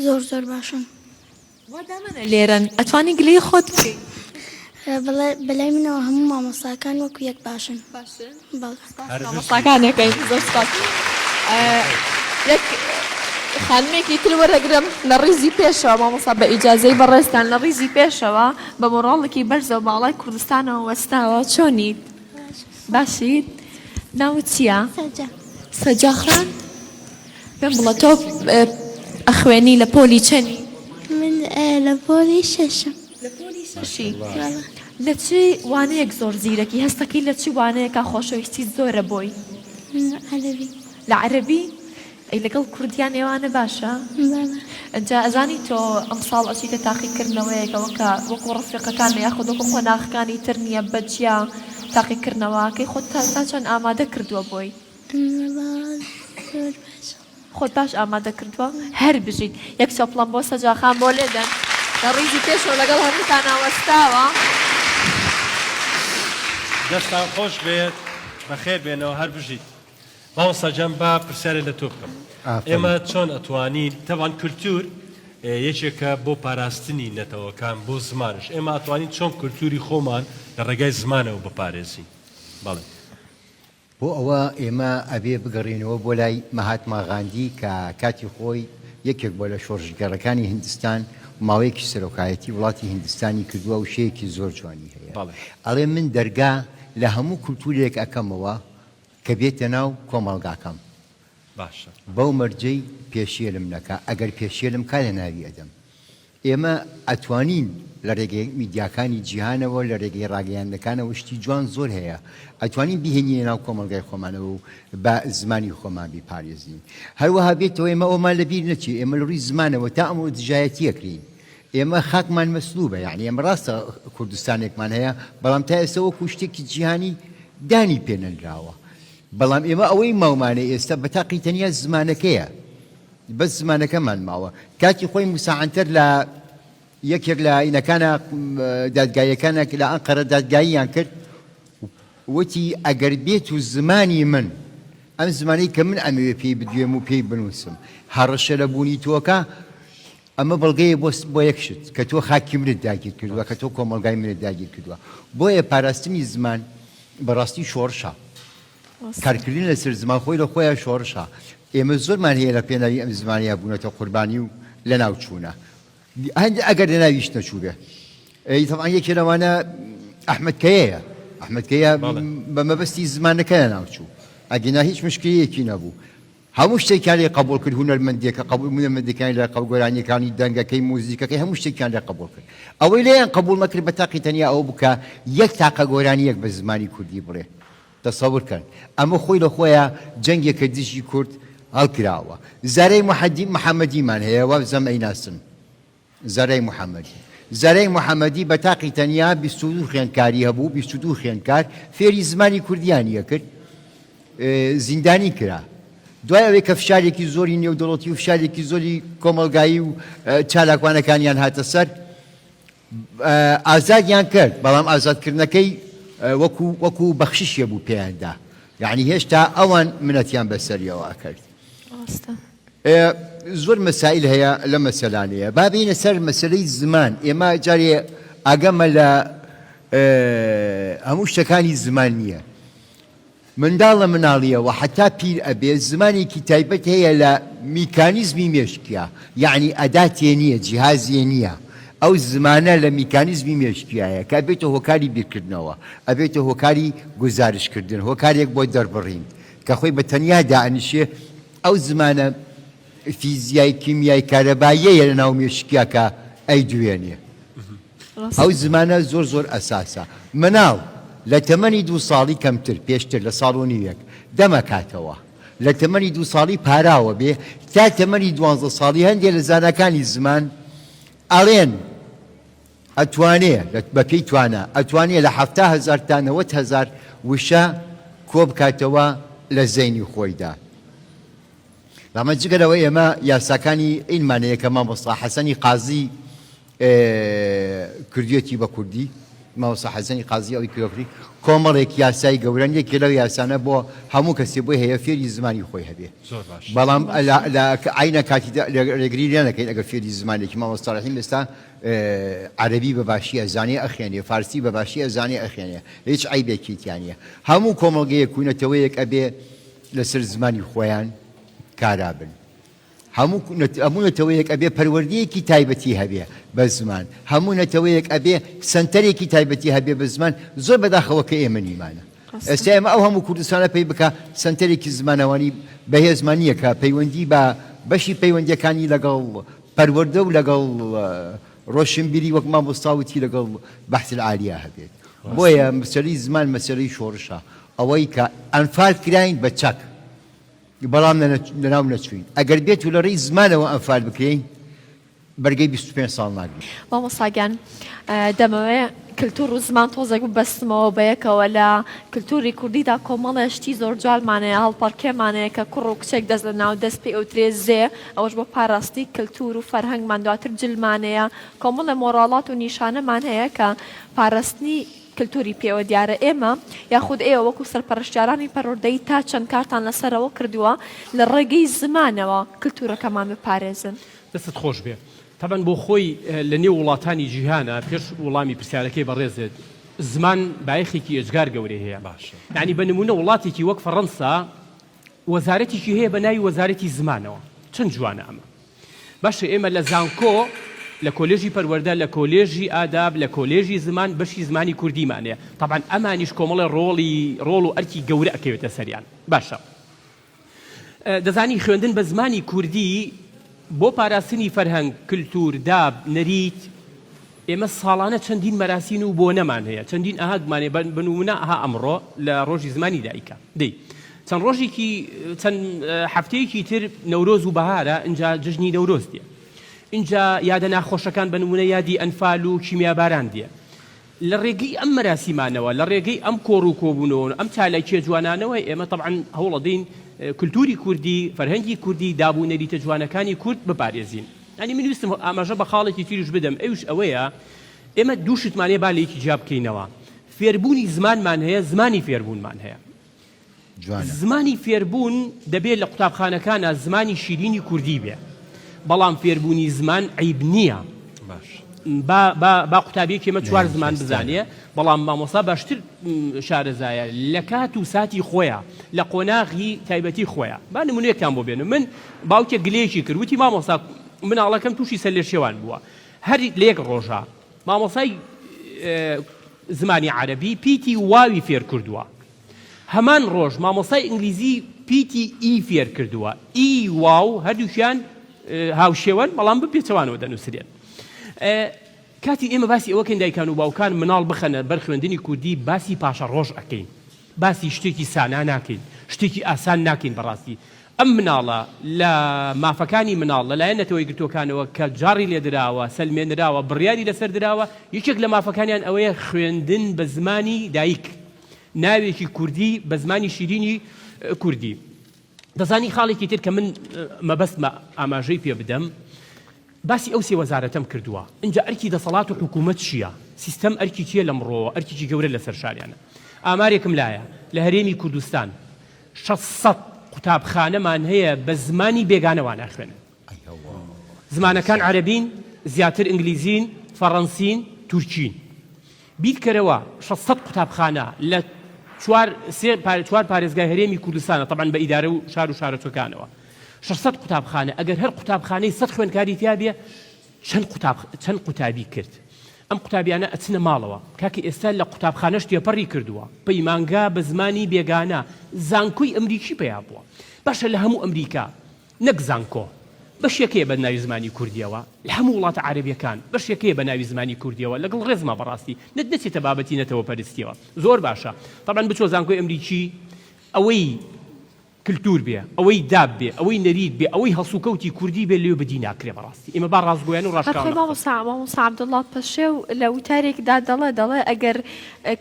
Speaker 8: زۆر زۆر باشن.
Speaker 5: وا دامەنە لێرەن ئەتوانی گلەیی خۆت بکەی.
Speaker 8: بەڵێ بەلای منەوە هەموو مامۆستاکان وەکو یەک باشن.
Speaker 5: باشن؟
Speaker 8: بەڵێ.
Speaker 5: سوپاس مامۆستاکانەکەی زۆر سوپاس. یەک خانمێکی تر وەرەگرم لە ڕیزی پێشەوە مامۆستا بە ئیجازەی بەڕێزتان لە ڕیزی پێشەوە بە مۆڕاڵێکی بەرزەوە باڵای کوردستانەوە وەستاوە چۆنیت؟ باشیت؟ ناوت چییە؟
Speaker 8: سەرجە.
Speaker 5: سەجا خان پێم بڵێ تۆ ئەخوێنی لە پۆلی چەنی؟
Speaker 8: من لە پۆلی شەشم.
Speaker 5: لە پۆلی شەشی؟ لە چ وانەیەک زۆر زیرەکی؟ هەستەکەی لە چ وانەیەکا خۆشەویستیت زۆرە بۆی؟
Speaker 8: عەرەبی.
Speaker 5: لە عەرەبی؟ ئەی لەگەڵ کوردیان ئێوانە باشە؟
Speaker 8: بەڵێ.
Speaker 5: ئینجا ئەزانی تۆ ئەمساڵ ئەچیتە تاقیکردنەوەیەکەوە کە وەکو ڕەفیقەکان یاخود وەکو قۆناغەکانی تر نییە بە جیا تاقیکردنەوەکەی خۆت تا چەند ئامادە کردووە بۆی؟
Speaker 8: وەڵا زۆر باشە.
Speaker 5: خۆت باش ئامادە کردووە؟ هەر بژیت. یەک چەپڵەم بۆ سەجا خان بۆ لێدەن. لە ڕیزی پێشەوە لەگەڵ هەمووتانا وەستاوە.
Speaker 1: دەستتان خۆش بێت بەخێر بێنەوە هەر بژیت. مامۆستا گیان با پرسیارێ لە تۆ بکەم ئێمە چۆن ئەتوانین تەبعەن کولتور یەکێکە بۆ پاراستنی نەتەوەکان بۆ زمانش ئێمە ئەتوانین چۆن کولتوری خۆمان لە ڕێگای زمانەوە بپارێزین بەڵێ.
Speaker 3: بۆ ئەوە ئێمە ئەبێ بگەڕێینەوە بۆ لای مەهاتما غاندی کە کاتی خۆی یەکێک بووە لە شۆڕشگێڕەکانی هیندستان و ماوەیەکیش سەرۆکایەتی وڵاتی هیندستانی کردووە وشەیەکی زۆر جوانی هەیە ئەڵێ من دەرگا لە هەموو کولتورێک ئەکەمەوە کە بێتە ناو کۆمەڵگاکەم
Speaker 1: باشە.
Speaker 3: بەو مەرجەی پێشێلم نەکا ئەگەر پێشێلم کا لە ناوی ئەدەم ئێمە ئەتوانین لە ڕێگەی میدیاکانی جیهانەوە لە ڕێگەی ڕاگەیاندنەکانەوە شتی جوان زۆر هەیە ئەتوانین بیهێنینە ناو کۆمەڵگای خۆمانەوە و بە زمانی خۆمان بیپارێزین هەروەها بێتەوە ئێمە ئەومان لە بیر نەچێ ئێمە لە ڕووی زمانەوە تا ئەمڕۆ دژایەتی ئەکرێین ئێمە خاکمان مەسلوبە یانی ئێمە ڕاستە کوردستانێکمان هەیە بەڵام تا ئێستا وەکو شتێکی جیهانی دانی پێ نەنراوە بەڵام ئێمە ئەوەی ماومانە ئێستا بە تاقی تەنیا زمانەکەیە بەس زمانەکەمان ماوە کاتی خۆی موسا عەنتەر لە یەکێک لە ئینەکانە دادگاییەکانە لە ئەنقەرە دادگاییان کرد وتی ئەگەر بێت و زمانی من ئەم زمانەی کە من ئەمەوێ پێی بدوێم و پێی بنووسم هەڕەشە لە بوونی تۆکە ئەمە بەڵگەیە بۆ بۆ یەک شت کە تۆ خاکی منت داگیر کردووە کە تۆ کۆمەڵگای منت داگیر کردووە بۆیە پاراستنی زمان بەڕاستی شۆڕشە کارکردن لەسەر زمان خۆی لە خۆیان شۆڕشە ئێمە زۆرمان هەیە لە پێناوی ئەم زمانەیە بوونەتە قوربانی و لەناو چوونە هەندێک ئەگەر لەناویش نەچووبێ ئەی تەبعەن یەکێ لەوانە ئەحمەد کەیەیە ئەحمەد کەیە بە مەبەستی زمانەکە لەناو چوو ئەگینا هیچ مشکلەیەکی نەبوو هەموو شتێکیان لێ قبوڵ کرد هونەرمەندێکە قبول هونەرمەندەکانی لە قبول گۆرانیەکانی دەنگەکەی موزیکەکەی هەموو شتێکیان لێ قبوڵ کرد ئەوەی لێیان قبوڵ نەکرد بە تاقی تەنیا ئەوە بوو کە یەک تاقە گۆرانیەک بە زمانی کوردی بڵێ تەسەور کەن ئەمە خۆی لە خۆیا جەنگێکە دژی کورد هەڵکراوە زارای محەدی محەمەدیمان هەیە وابزانم ئەیناسن زارای محەمەدی زارای محەمەدی بە تاقی تەنیا 22 خوێندکاری هەبوو 22 خوێندکار فێری زمانی کوردیانی ئەکرد زیندانی کرا دوای ئەوەی کە فشارێکی زۆری نێودەوڵەتی و فشارێکی زۆری کۆمەڵگایی و چالاکوانەکانیان هاتە سەر ئازادیان کرد بەڵام ئازادکردنەکەی وەکو وەکو بەخششێ بوو پێیاندا یعنی هێشتا ئەوان منەتیان بەسەریەوە ئەکرد
Speaker 5: ڕاستە.
Speaker 3: زۆر مەسائیل هەیە لەم مەسەلانەیە با بێینە سەر مەسەلەی زمان ئێمە جارێ ئاگامە لە هەموو شتەکانی زمان نییە منداڵ لە مناڵیەوە حەتا پیر ئەبێ زمانێکی تایبەت هەیە لە میکانیزمی مێشکیا یەعنی ئەداتێ نیە جیهازێ نیە ئەو زمانە لە میکانیزمی مێشکیایە کە ئەبێتە هۆکاری بیرکردنەوە ئەبێتە هۆکاری گوزارش کردن هۆکارێک بۆ دەربڕین کە خۆی بە تەنیا دائەنیشێ ئەو زمانە فیزیای کیمیای کارەباییەیە لە ناو مێشکیا کە ئەیدوێنێ. ئەو زمانە زۆر زۆر ئەساسە. مناڵ لە تەمەنی دوو ساڵی کەمتر پێشتر لە ساڵ و نیوێک دەمەکاتەوە لە تەمەنی دوو ساڵی پاراوە بێ تا تەمەنی دوانزە ساڵی هەندێ لە زاناکانی زمان ئەڵێن ئەتوانێ بە پێی توانا ئەتوانێ لە 70 هەزار تا 90 هەزار وشە کۆبکاتەوە لە زەینی خۆیدا. بەمە جگە لەوە ئێمە یاساکانی ئینمان هەیە کە مامۆستا حەسەنی قازی کردویەتی بە کوردی مامۆستا حەسەنی قازی ئەوی کردووە کۆمەڵێک یاسای گەورەن یەکێ لەو یاسانە بۆ هەموو کەسێ بۆی هەیە فێری زمانی خۆی هەبێ
Speaker 1: زۆر باش
Speaker 3: بەڵام لە عینە کاتی ڕێگری لێ نەکەین ئەگەر فێری زمانێکی مامۆستا ڕەحیم ئێستا عەرەبی بە باشی ئەزانێ ئەخوێنێ فارسی بە باشی ئەزانێ ئەخوێنێ هیچ عەیبێکی تیا نییە هەموو کۆمەڵگەیەک و نەتەوەیەک ئەبێ لەسەر زمانی خۆیان کارا بن. هەموو هەموو نەتەوەیەک ئەبێ پەروەردەیەکی تایبەتی هەبێ بە زمان. هەموو نەتەوەیەک ئەبێ سەنتەرێکی تایبەتی هەبێ بە زمان. زۆر بەداخەوە کە ئێمە نیمانە. ئێستا ئێمە ئەو هەموو کوردستانە پەی بکە سەنتەرێکی زمانەوانی بەهێزمان نییە کە پەیوەندی بە بەشی پەیوەندیەکانی لەگەڵ پەروەردە و لەگەڵ ڕۆشنبیری وەک مامۆستا وتی لەگەڵ بەحس العالیە هەبێت. بۆیە مەسەلەی زمان مەسەلەی شۆڕشە ئەوەی کە ئەنفال کراین بە چەک بەڵام لەناو نەچوین ئەگەر بێت و لە ڕێی زمانەوە ئەنفال بکرێین بەرگەی 25 ساڵ ناگرین.
Speaker 5: مامۆستا گیان دەمەوێ کلتور و زمان تۆزێک ببەستمەوە بەیەکەوە لە کلتوری کوردیدا کۆمەڵێ شتی زۆر جوانمان هەیە هەڵپەڕکێمان هەیە کە کوڕ و کچێک دەست لە ناو دەست پێی ئەوترێ زێ ئەوەش بۆ پاراستنی کلتور و فەرهەنگمان دواتر جلمان هەیە کۆمەڵێ مۆڕاڵات و نیشانەمان هەیە کە پاراستنی کلتوری پێوە دیارە ئێمە یاخود ئێوە وەکو سەرپەرشتیارانی پەروەردەیی تا چەند کارتان لەسەرەوە کردووە لە ڕێگەی زمانەوە کلتورەکەمان بپارێزن؟
Speaker 4: دەستت خۆش بێ. تەبعەن بۆ خۆی لە نێو وڵاتانی جیهانا پێش وڵامی پرسیارەکەی بەڕێزت زمان بایەخێکی ئێجگار گەورەی هەیە.
Speaker 1: باشە.
Speaker 4: یانی بە نموونە وڵاتێکی وەک فەڕەنسا وەزارەتێکی هەیە بە ناوی وەزارەتی زمانەوە. چەند جوانە ئەمە. باشە ئێمە لە زانکۆ لە کۆلێژی پەروەردە لە کۆلێژی ئاداب لە کۆلێژی زمان بەشی زمانی کوردیمان هەیە. تەبعەن ئەمانیش کۆمەڵێ ڕۆڵی ڕۆڵ و ئەرکی گەورە ئەکەوێتە سەریان. باشە. دەزانی خوێندن بە زمانی کوردی بۆ پاراستنی فەرهەنگ، کلتور، داب، نەریت، ئێمە ساڵانە چەندین مەراسین و بۆنەمان هەیە، چەندین ئاهەنگمان هەیە، بە نموونە ئەها ئەمڕۆ لە ڕۆژی زمانی دایکە، دەی چەند ڕۆژێکی چەند هەفتەیەکی تر نەورۆز و بەهارە، ئینجا جەژنی نەورۆز دێ، ئینجا یادە ناخۆشەکان بە نموونە یادی ئەنفال و کیمیاباران دێ. لە ڕێگەی ئەم مەراسیمانەوە، لە ڕێگەی ئەم کۆڕ و کۆبوونەوە و ئەم چالاکییە جوانانەوە ئێمە تەبعەن هەوڵەدەین کولتووری کوردی، فەرهەنگی کوردی، داب و نەریتە جوانەکانی کورد بپارێزین. یانی من ویستم ئاماژە بە خاڵێکی تریش بدەم ئەویش ئەوەیە ئێمە دوو شتمان هەیە با لە یەکی جیا بکەینەوە. فێربوونی زمانمان هەیە، زمانی فێربوونمان هەیە.
Speaker 3: جوانە.
Speaker 4: زمانی فێربوون دەبێ لە قوتابخانەکانا زمانی شیرینی کوردی بێ بەڵام فێربوونی زمان عەیب نییە
Speaker 1: باش.
Speaker 4: با با با قوتابیەکی ئێمە چوار
Speaker 3: نەیان
Speaker 4: زمان
Speaker 3: خەستانە.
Speaker 4: بزانێ بەڵام مامۆستا باشتر شارەزایە لە کات و ساتی خۆیا لە قۆناغی تایبەتی خۆیا با نمونەیەکتان بۆ بێنم من باوکێک گلەیەکی کرد وتی مامۆستا مناڵەکەم تووشی سەرلێشێوان بووە هەر لە یەک ڕۆژا مامۆستای زمانی عەرەبی پیتی واوی فێر کردووە هەمان ڕۆژ مامۆستای ئینگلیزی پیتی ئی فێر کردووە، ئی واو هەردووکیان هاوشێوەن بەڵام بە پێچەوانەوە دەنووسرێن. کاتی ئێمە باسی ئەوە کەین دایکان و باوکان مناڵ بخەنە بەر خوێندنی کوردی باسی پاشەڕۆژ ئەکەین باسی شتێکی سانا ناکەین شتێکی ئاسان ناکەین بەڕاستی ئەم مناڵە لە مافەکانی مناڵ لەلایەن نەتەوە یەکگرتووەکانەوە کە جاڕی لێدراوە سەلمێنراوە بڕیاری لەسەر دراوە یەکێک لە مافەکانیان ئەوەیە خوێندن بە زمانی دایک ناوێکی کوردی بە زمانی شیرینی کوردی. دەزانی خاڵێکی تر کە من مەبەستمە ئاماژەی پێ بدەم باسی ئەو سێ وەزارەتەم کردووە ئینجا ئەرکی دەسەڵات و حکوومەت چییە سیستەم ئەرکی چییە لەمڕۆوە ئەرکێکی گەورە لەسەر شاریانە ئامارێکم لایە لە هەرێمی کوردستان 600 قوتابخانەمان هەیە بە زمانی بێگانە وانە ئەخوێنن زمانەکان عەرەبین زیاتر ئینگلیزین فەڕەنسین تورکین بیرکەرەوە 600 قوتابخانە لە چوار سێ چوار پارێزگای هەرێمی کوردستانە تەبعەن بە ئیدارە و شار و شارۆچکەکانەوە 600 قوتابخانە ئەگەر هەر قوتابخانەی 100 خوێندکاری تیا بێ چەند قوتاب چەند قوتابی کرد ئەم قوتابیانە ئەچنە ماڵەوە کاکە ئێستا لە قوتابخانەش تێپەڕی کردووە پەیمانگا بە زمانی بێگانە زانکۆی ئەمریکی پەیا بووە باشە لە هەموو ئەمریکا نەک زانکۆ بەشێک هەیە بە ناوی زمانی کوردیەوە لە هەموو وڵاتە عەرەبیەکان بەشێک هەیە بە ناوی زمانی کوردیەوە لەگەڵ ڕێزما بەڕاستی نەت نەچێتە بابەتی نەتەوە پەرستیەوە زۆر باشە تەبعەن بچۆ زانکۆی ئەمریکی ئەوەی کلتور بێ ئەوەی داب بێ ئەوەی نەریت بێ ئەوەی هەڵسوکەوتی کوردی بێ لێ بەدی ناکرێ بەڕاستی ئێمە با ڕاستگۆیانە و
Speaker 5: هەر خۆی
Speaker 4: ڕاشکاوانە قسە
Speaker 5: مامۆستا مامۆستا عەبدوڵڵا پەشێو لە وتارێکدا دەڵێ دەڵێ ئەگەر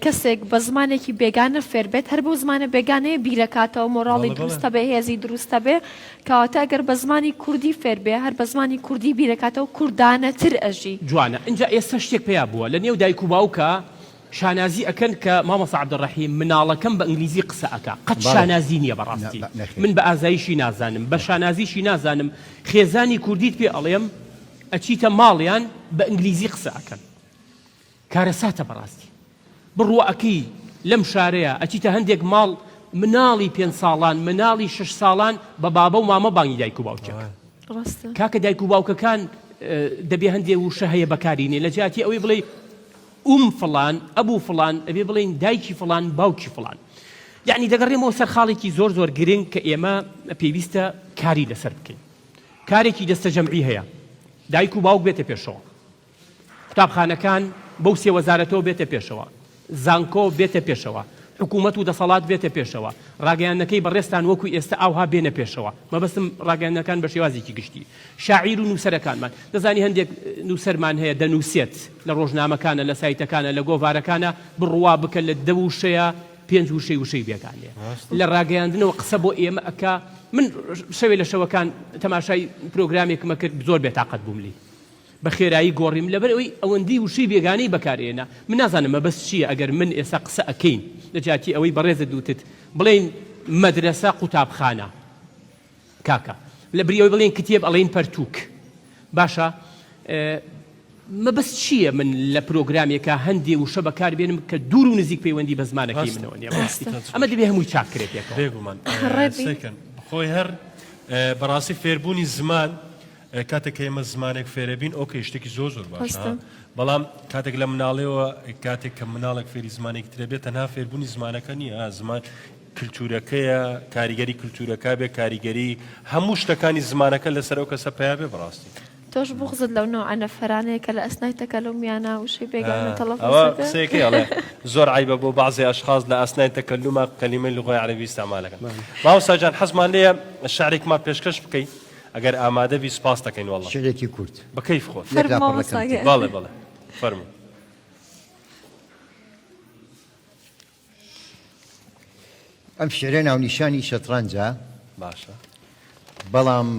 Speaker 5: کەسێک بە زمانێکی بێگانە فێر بێت هەر بەو زمانە بێگانەیە بیرەکاتەوە مۆراڵی
Speaker 1: بەڵێ بەڵێ.
Speaker 5: دروستە بێ هێزی دروستە بێ کەواتە ئەگەر بە زمانی کوردی فێر بێ هەر بە زمانی کوردی بیرەکاتەوە کوردانەتر ئەژی.
Speaker 4: جوانە ئینجا ئێستا شتێک پەیا بووە لە نێو دایک و باوکا شانازی ئەکەن کە مامۆستا عەبدولڕەحیم مناڵەکەم بە ئینگلیزی قسە ئەکا قەت
Speaker 3: بەڵێ
Speaker 4: شانازی نیە
Speaker 3: نا
Speaker 4: بەڕاستی
Speaker 3: بە نەخێر.
Speaker 4: من بە ئازاییشی نازانم بە
Speaker 3: نەخێر.
Speaker 4: شانازیشی نازانم خێزانی کوردیت پێ ئەڵێم ئەچیتە ماڵیان بە ئینگلیزی قسە ئەکەن کارەساتە بەڕاستی بڕوا ئەکەی لەم شارەیا ئەچیتە هەندێک ماڵ مناڵی پێنج ساڵان مناڵی شەش ساڵان بە بابە و مامە بانگی دایک و باوکی ئەکەن
Speaker 5: ڕاستە.
Speaker 4: کاکە دایک و باوکەکان دەبێ هەندێ وشە هەیە بەکاری نێ لە جیاتی ئەوەی بڵێی ئوم فڵان ئەبو فڵان ئەبێ بڵێین دایکی فڵان باوکی فڵان. یعنی دەگەڕێمەوە سەر خاڵێکی زۆر زۆر گرنگ کە ئێمە پێویستە کاری لەسەر بکەین. کارێکی دەستەجەمعی هەیە دایک و باوک بێتە پێشەوە. قوتابخانەکان بەو سێ وەزارەتەوە بێتە پێشەوە، زانکۆ بێتە پێشەوە، حکوومەت و دەسەڵات بێتە پێشەوە، ڕاگەیاندنەکەی بەڕێزتان وەکو ئێستە ئاوها بێنە پێشەوە، مەبەستم ڕاگەیاندنەکان بە شێوازێکی گشتی، شاعیر و نووسەرەکانمان، دەزانی هەندێک نووسەرمان هەیە دەنووسێت لە ڕۆژنامەکانە، لە سایتەکانە، لە گۆڤارەکانە، بڕوا بکە لە دە وشەیە پێنج وشەی وشەی بێگانەیە. لە ڕاگەیاندنەوە قسە بۆ ئێمە ئەکا، من شەوێ لە شەوەکان تەماشای پرۆگرامێکم ئەکرد زۆر بێتاقەت بووم لێی. بە خێرایی گۆڕیم لەبەر ئەوەی ئەوەندەی وشەی بێگانەی بەکار ئێنا من نازانم مەبەست چیە ئەگەر من ئێستا قسە ئەکەین لە جیاتی ئەوەی بەڕێزت وتت بڵێین مەدرەسە قوتابخانە کاکە لە بری ئەوەی بڵێین کتێب ئەڵێین پەرتوک باشە مەبەست چییە من لە پرۆگرامێکا هەندێ وشە بەکار بێنم کە دوور و نزیک پەیوەندی بە زمانەکەی منەوە نییە بەڕاستی ئەمە دەبێ هەمووی چاک کرێت پێکەوە
Speaker 1: بێگومان سەیرکەن خۆی هەر بەڕاستی فێربوونی زمان کاتێک کە ئێمە زمانێک فێرەبین okay شتێکی زۆر زۆر باشە بەڵام کاتێک لە مناڵێەوە کاتێک کە مناڵێک فێری زمانێکی ترە بێت تەنها فێربوونی زمانەکە نییە زمان کللتورەکەیە کاریگەری کللتورەکە بێ کاریگەری هەموو شتەکانی زمانەکە لەسەر ئەو کەسە پیا بێ بەڕاستی
Speaker 5: تۆش بوغزت لەو نەوعە نەفەرانەیە کە لە ئەسنای تەکەلومیانە وشەی بێگانە تەڵەفوز
Speaker 1: ئەوە قسەیەکەی ئەڵێ زۆر عیبە بۆ بەعضی ئەشخاص لە ئەسنای تەکەلوما کەلیمەی لغەی عەرەبی ئیستعمالەکەن مامۆستا جان حەزمان لێیە شعرێکمان پێشکەش بکەی ئەگەر ئامادە بی سپاست دەکەین واللە.
Speaker 3: شعرێکی کورت.
Speaker 1: بە کەیف خۆت.
Speaker 3: یەک
Speaker 5: فەرموو
Speaker 3: لاپەڕە
Speaker 5: مامۆستا
Speaker 3: کەمتر.
Speaker 5: گیان.
Speaker 1: بەڵێ بەڵێ فەرموو.
Speaker 3: ئەم شعرە ناونیشانی شەتڕەنجە.
Speaker 1: باشە.
Speaker 3: بەڵام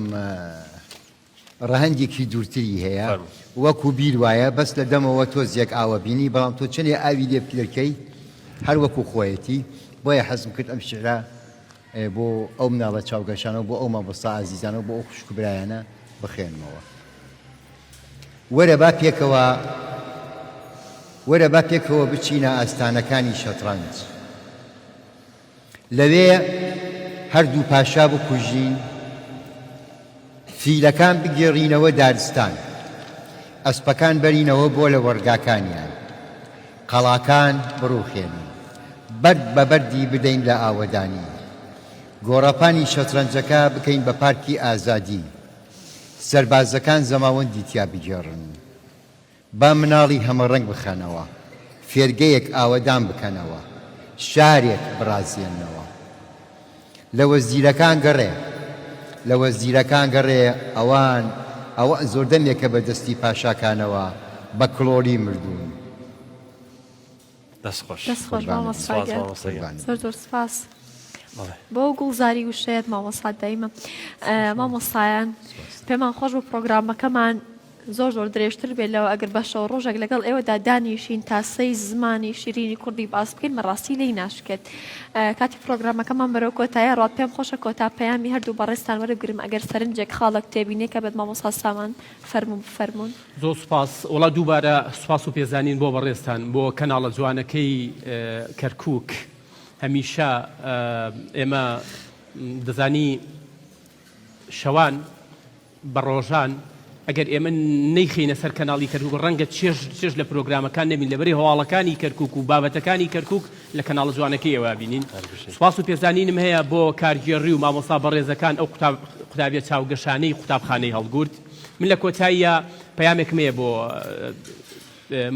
Speaker 3: ڕەهەندێکی دوورتری هەیە.
Speaker 1: فەرموو.
Speaker 3: وەکوو بیر وایە بەس لە دەمەوە تۆزێک ئاوە بینی بەڵام تۆ چەنێ ئاوی لێ بکلرکەی هەر وەکوو خۆیەتی. بۆیە حەزم کرد ئەم شعرە بۆ ئەو مناڵە چاوگەشانە و بۆ ئەو مامۆستا ئازیزانە و بۆ ئەو خوشک و برایانە بخوێنمەوە. وەرە با پێکەوە وەرە با پێکەوە بچینە ئاستانەکانی شەتڕەنج. لەوێ هەردوو پاشا بکوژین، فیلەکان بگێڕینەوە دارستان، ئەسپەکان بەرینەوە بۆ لەوەڕگاکانیان. قەڵاکان بڕوخێنین، بەرد بە بەردی بدەین لە ئاوەدانی، گۆڕەپانی شەترەنجەکە بکەین بە پارکی ئازادی، سەربازەکان زەماوەندی تیا بگێڕن، با مناڵی هەمەڕەنگ بخەنەوە، فێرگەیەک ئاوەدان بکەنەوە، شارێک بڕازێننەوە. لە وەزیرەکان گەڕێ لە وەزیرەکان گەڕێ ئەوان ئەوە زۆر دەمێکە بە دەستی پاشاکانەوە بە کڵۆڵی مردوون.
Speaker 1: دەست خۆش.
Speaker 5: دەست خۆش
Speaker 3: قوربانت
Speaker 5: مامۆستا
Speaker 1: سپاس
Speaker 5: گیان.
Speaker 1: مامۆستا گیان.
Speaker 3: قوربانت.
Speaker 5: زۆر زۆر سپاس
Speaker 1: بەڵێ.
Speaker 5: بۆ گوڵزاری وشەیەت مامۆستا دایمە مامۆستایان پێمان خۆش بوو پڕۆگرامەکەمان زۆر زۆر درێژتر بێت لەوە ئەگەر بە شەو ڕۆژێک لەگەڵ ئێوەدا دانیشین تاسەی زمانی شیرینی کوردی باس بکەین بەڕاستی لێی ناشکێت کاتی پرۆگرامەکەمان بەرەو کۆتایی ڕات پێم خۆشە کۆتا پەیامی هەردوو بەڕێزتان وەربگرم ئەگەر سەرنجێک خاڵێک تێبینێکە بێت مامۆستا سامان فەرموو بفەرموون.
Speaker 4: زۆر سوپاس وەڵا دووبارە سوپاس و پێزانین بۆ بەڕێزتان بۆ کەناڵە جوانەکەی کەرکوک هەمیشە ئێمە دەزانی شەوان بە ڕۆژان ئەگەر ئێمە نەیخەینە سەر کەناڵی کەرکوک ڕەنگە چێژ چێژ لە پرۆگرامەکان نەبین لەبەری هەواڵەکانی کەرکوک و بابەتەکانی کەرکوک لە کەناڵە جوانەکەی ئێوە بینین سوپاس و پێزانینم هەیە بۆ کارگێڕی و مامۆستا بەڕێزەکان ئەو قوتاب قوتابیە چاوگەشانەی قوتابخانەی هەڵگورد من لە کۆتاییە پەیامێکم هەیە بۆ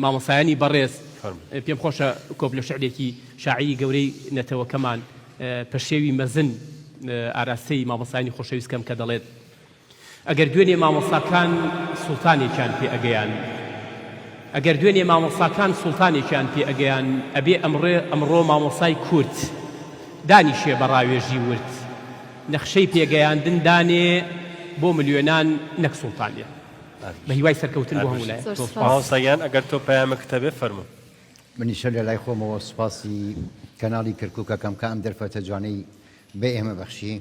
Speaker 4: مامۆستایانی بەڕێز پێم خۆشە کۆپلە شعرێکی شاعیری گەورەی نەتەوەکەمان پەشێوی مەزن ئاراستەی مامۆستایانی خۆشەویست کەم کە دەڵێت، ئەگەر دوێنێ مامۆستاکان سوڵتانێکیان پێ ئەگەیان ئەگەر دوێنێ مامۆستاکان سوڵتانێکیان پێ ئەگەیان ئەبێ ئەمڕێ ئەمڕۆ مامۆستای کورد دانیشێ بە ڕاوێژی ورد نەخشەی پێگەیاندن دانێ بۆ ملیۆنان نەک سوڵتانێ بە هیوای سەرکەوتن بۆ هەموو لایەک.
Speaker 5: زۆر
Speaker 4: زۆر
Speaker 5: سوپاس.
Speaker 4: سوپاس.
Speaker 1: مامۆستا گیان ئەگەر تۆ پەیامێکت هەبێ فەرموو.
Speaker 3: منیش هەر لەلای خۆمەوە سوپاسی کەناڵی کەرکوک ئەکەم کە ئەم دەرفەتە جوانەی بە ئێمە بەخشی،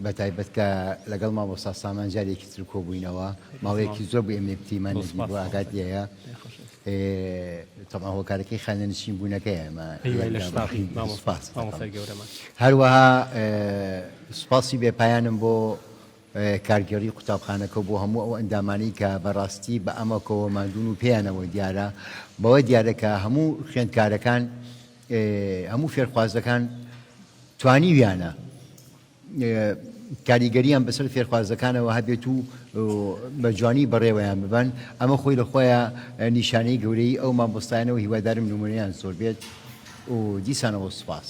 Speaker 3: بەتایبەت کە لەگەڵ مامۆستا سامان جارێکی تر کۆبووینەوە، ماوەیەکی زۆر بوو ئێمە یەکتریمان نەدیبوو، ئاگات لێیە. تەبعەن هۆکارەکەی خانەنشین بوونەکەیە ئێمە سوپاس دەکەم. هەروەها سوپاسی بێپایانم بۆ کارگێڕی قوتابخانەکە و بۆ هەموو ئەو ئەندامانەی کە بە ڕاستی بە ئەمەکەوە ماندوون و پێیانەوە دیارە، بەوە دیارە کە هەموو خوێندکارەکان، هەموو فێرخوازەکان. توانیویانە کاریگەریان بەسەر فێرخوازەکانەوە هەبێت و بە جوانی بەڕێوەیان ببەن، ئەمە خۆی لە خۆیا نیشانەی گەورەیی ئەو مامۆستایانە و هیوادارم نمونەیان زۆر بێت و دیسانەوە سوپاس.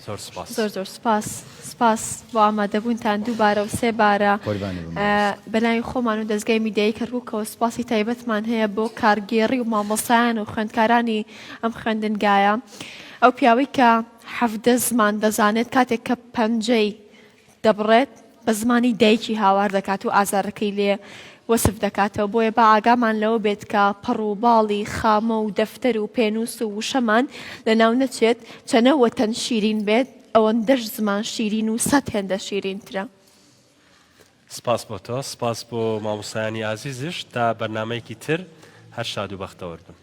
Speaker 1: زۆر سوپاس.
Speaker 5: زۆر زۆر سوپاس سوپاس بۆ ئامادەبوونتان دووبارە و سێ بارە
Speaker 3: قوربانی بم مامۆستا.
Speaker 5: بە ناوی خۆمان و دەزگای میدیایی کەرکوکەوە سوپاسی تایبەتمان هەیە بۆ کارگێڕی و مامۆستایان و خوێندکارانی ئەم خوێندنگایە ئەو پیاوەی کە 17 زمان دەزانێت کاتێک کە پەنجەی دەبڕێت بە زمانی دایکی هاوار دەکات و ئازارەکەی لێ وەسف دەکاتەوە، بۆیە با ئاگامان لەوە بێت کە پەڕ و باڵی خامە و دەفتەر و پێنووس و وشەمان لەناو نەچێت، چەنە وەتەن شیرین بێت ئەوەندەش زمان شیرین و سەت هێندە شیرینترە.
Speaker 1: سپاس بۆ تۆ، سپاس بۆ مامۆستایانی ئازیزیش، تا بەرنامەیەکی تر هەر شاد و بەختەوەر بن.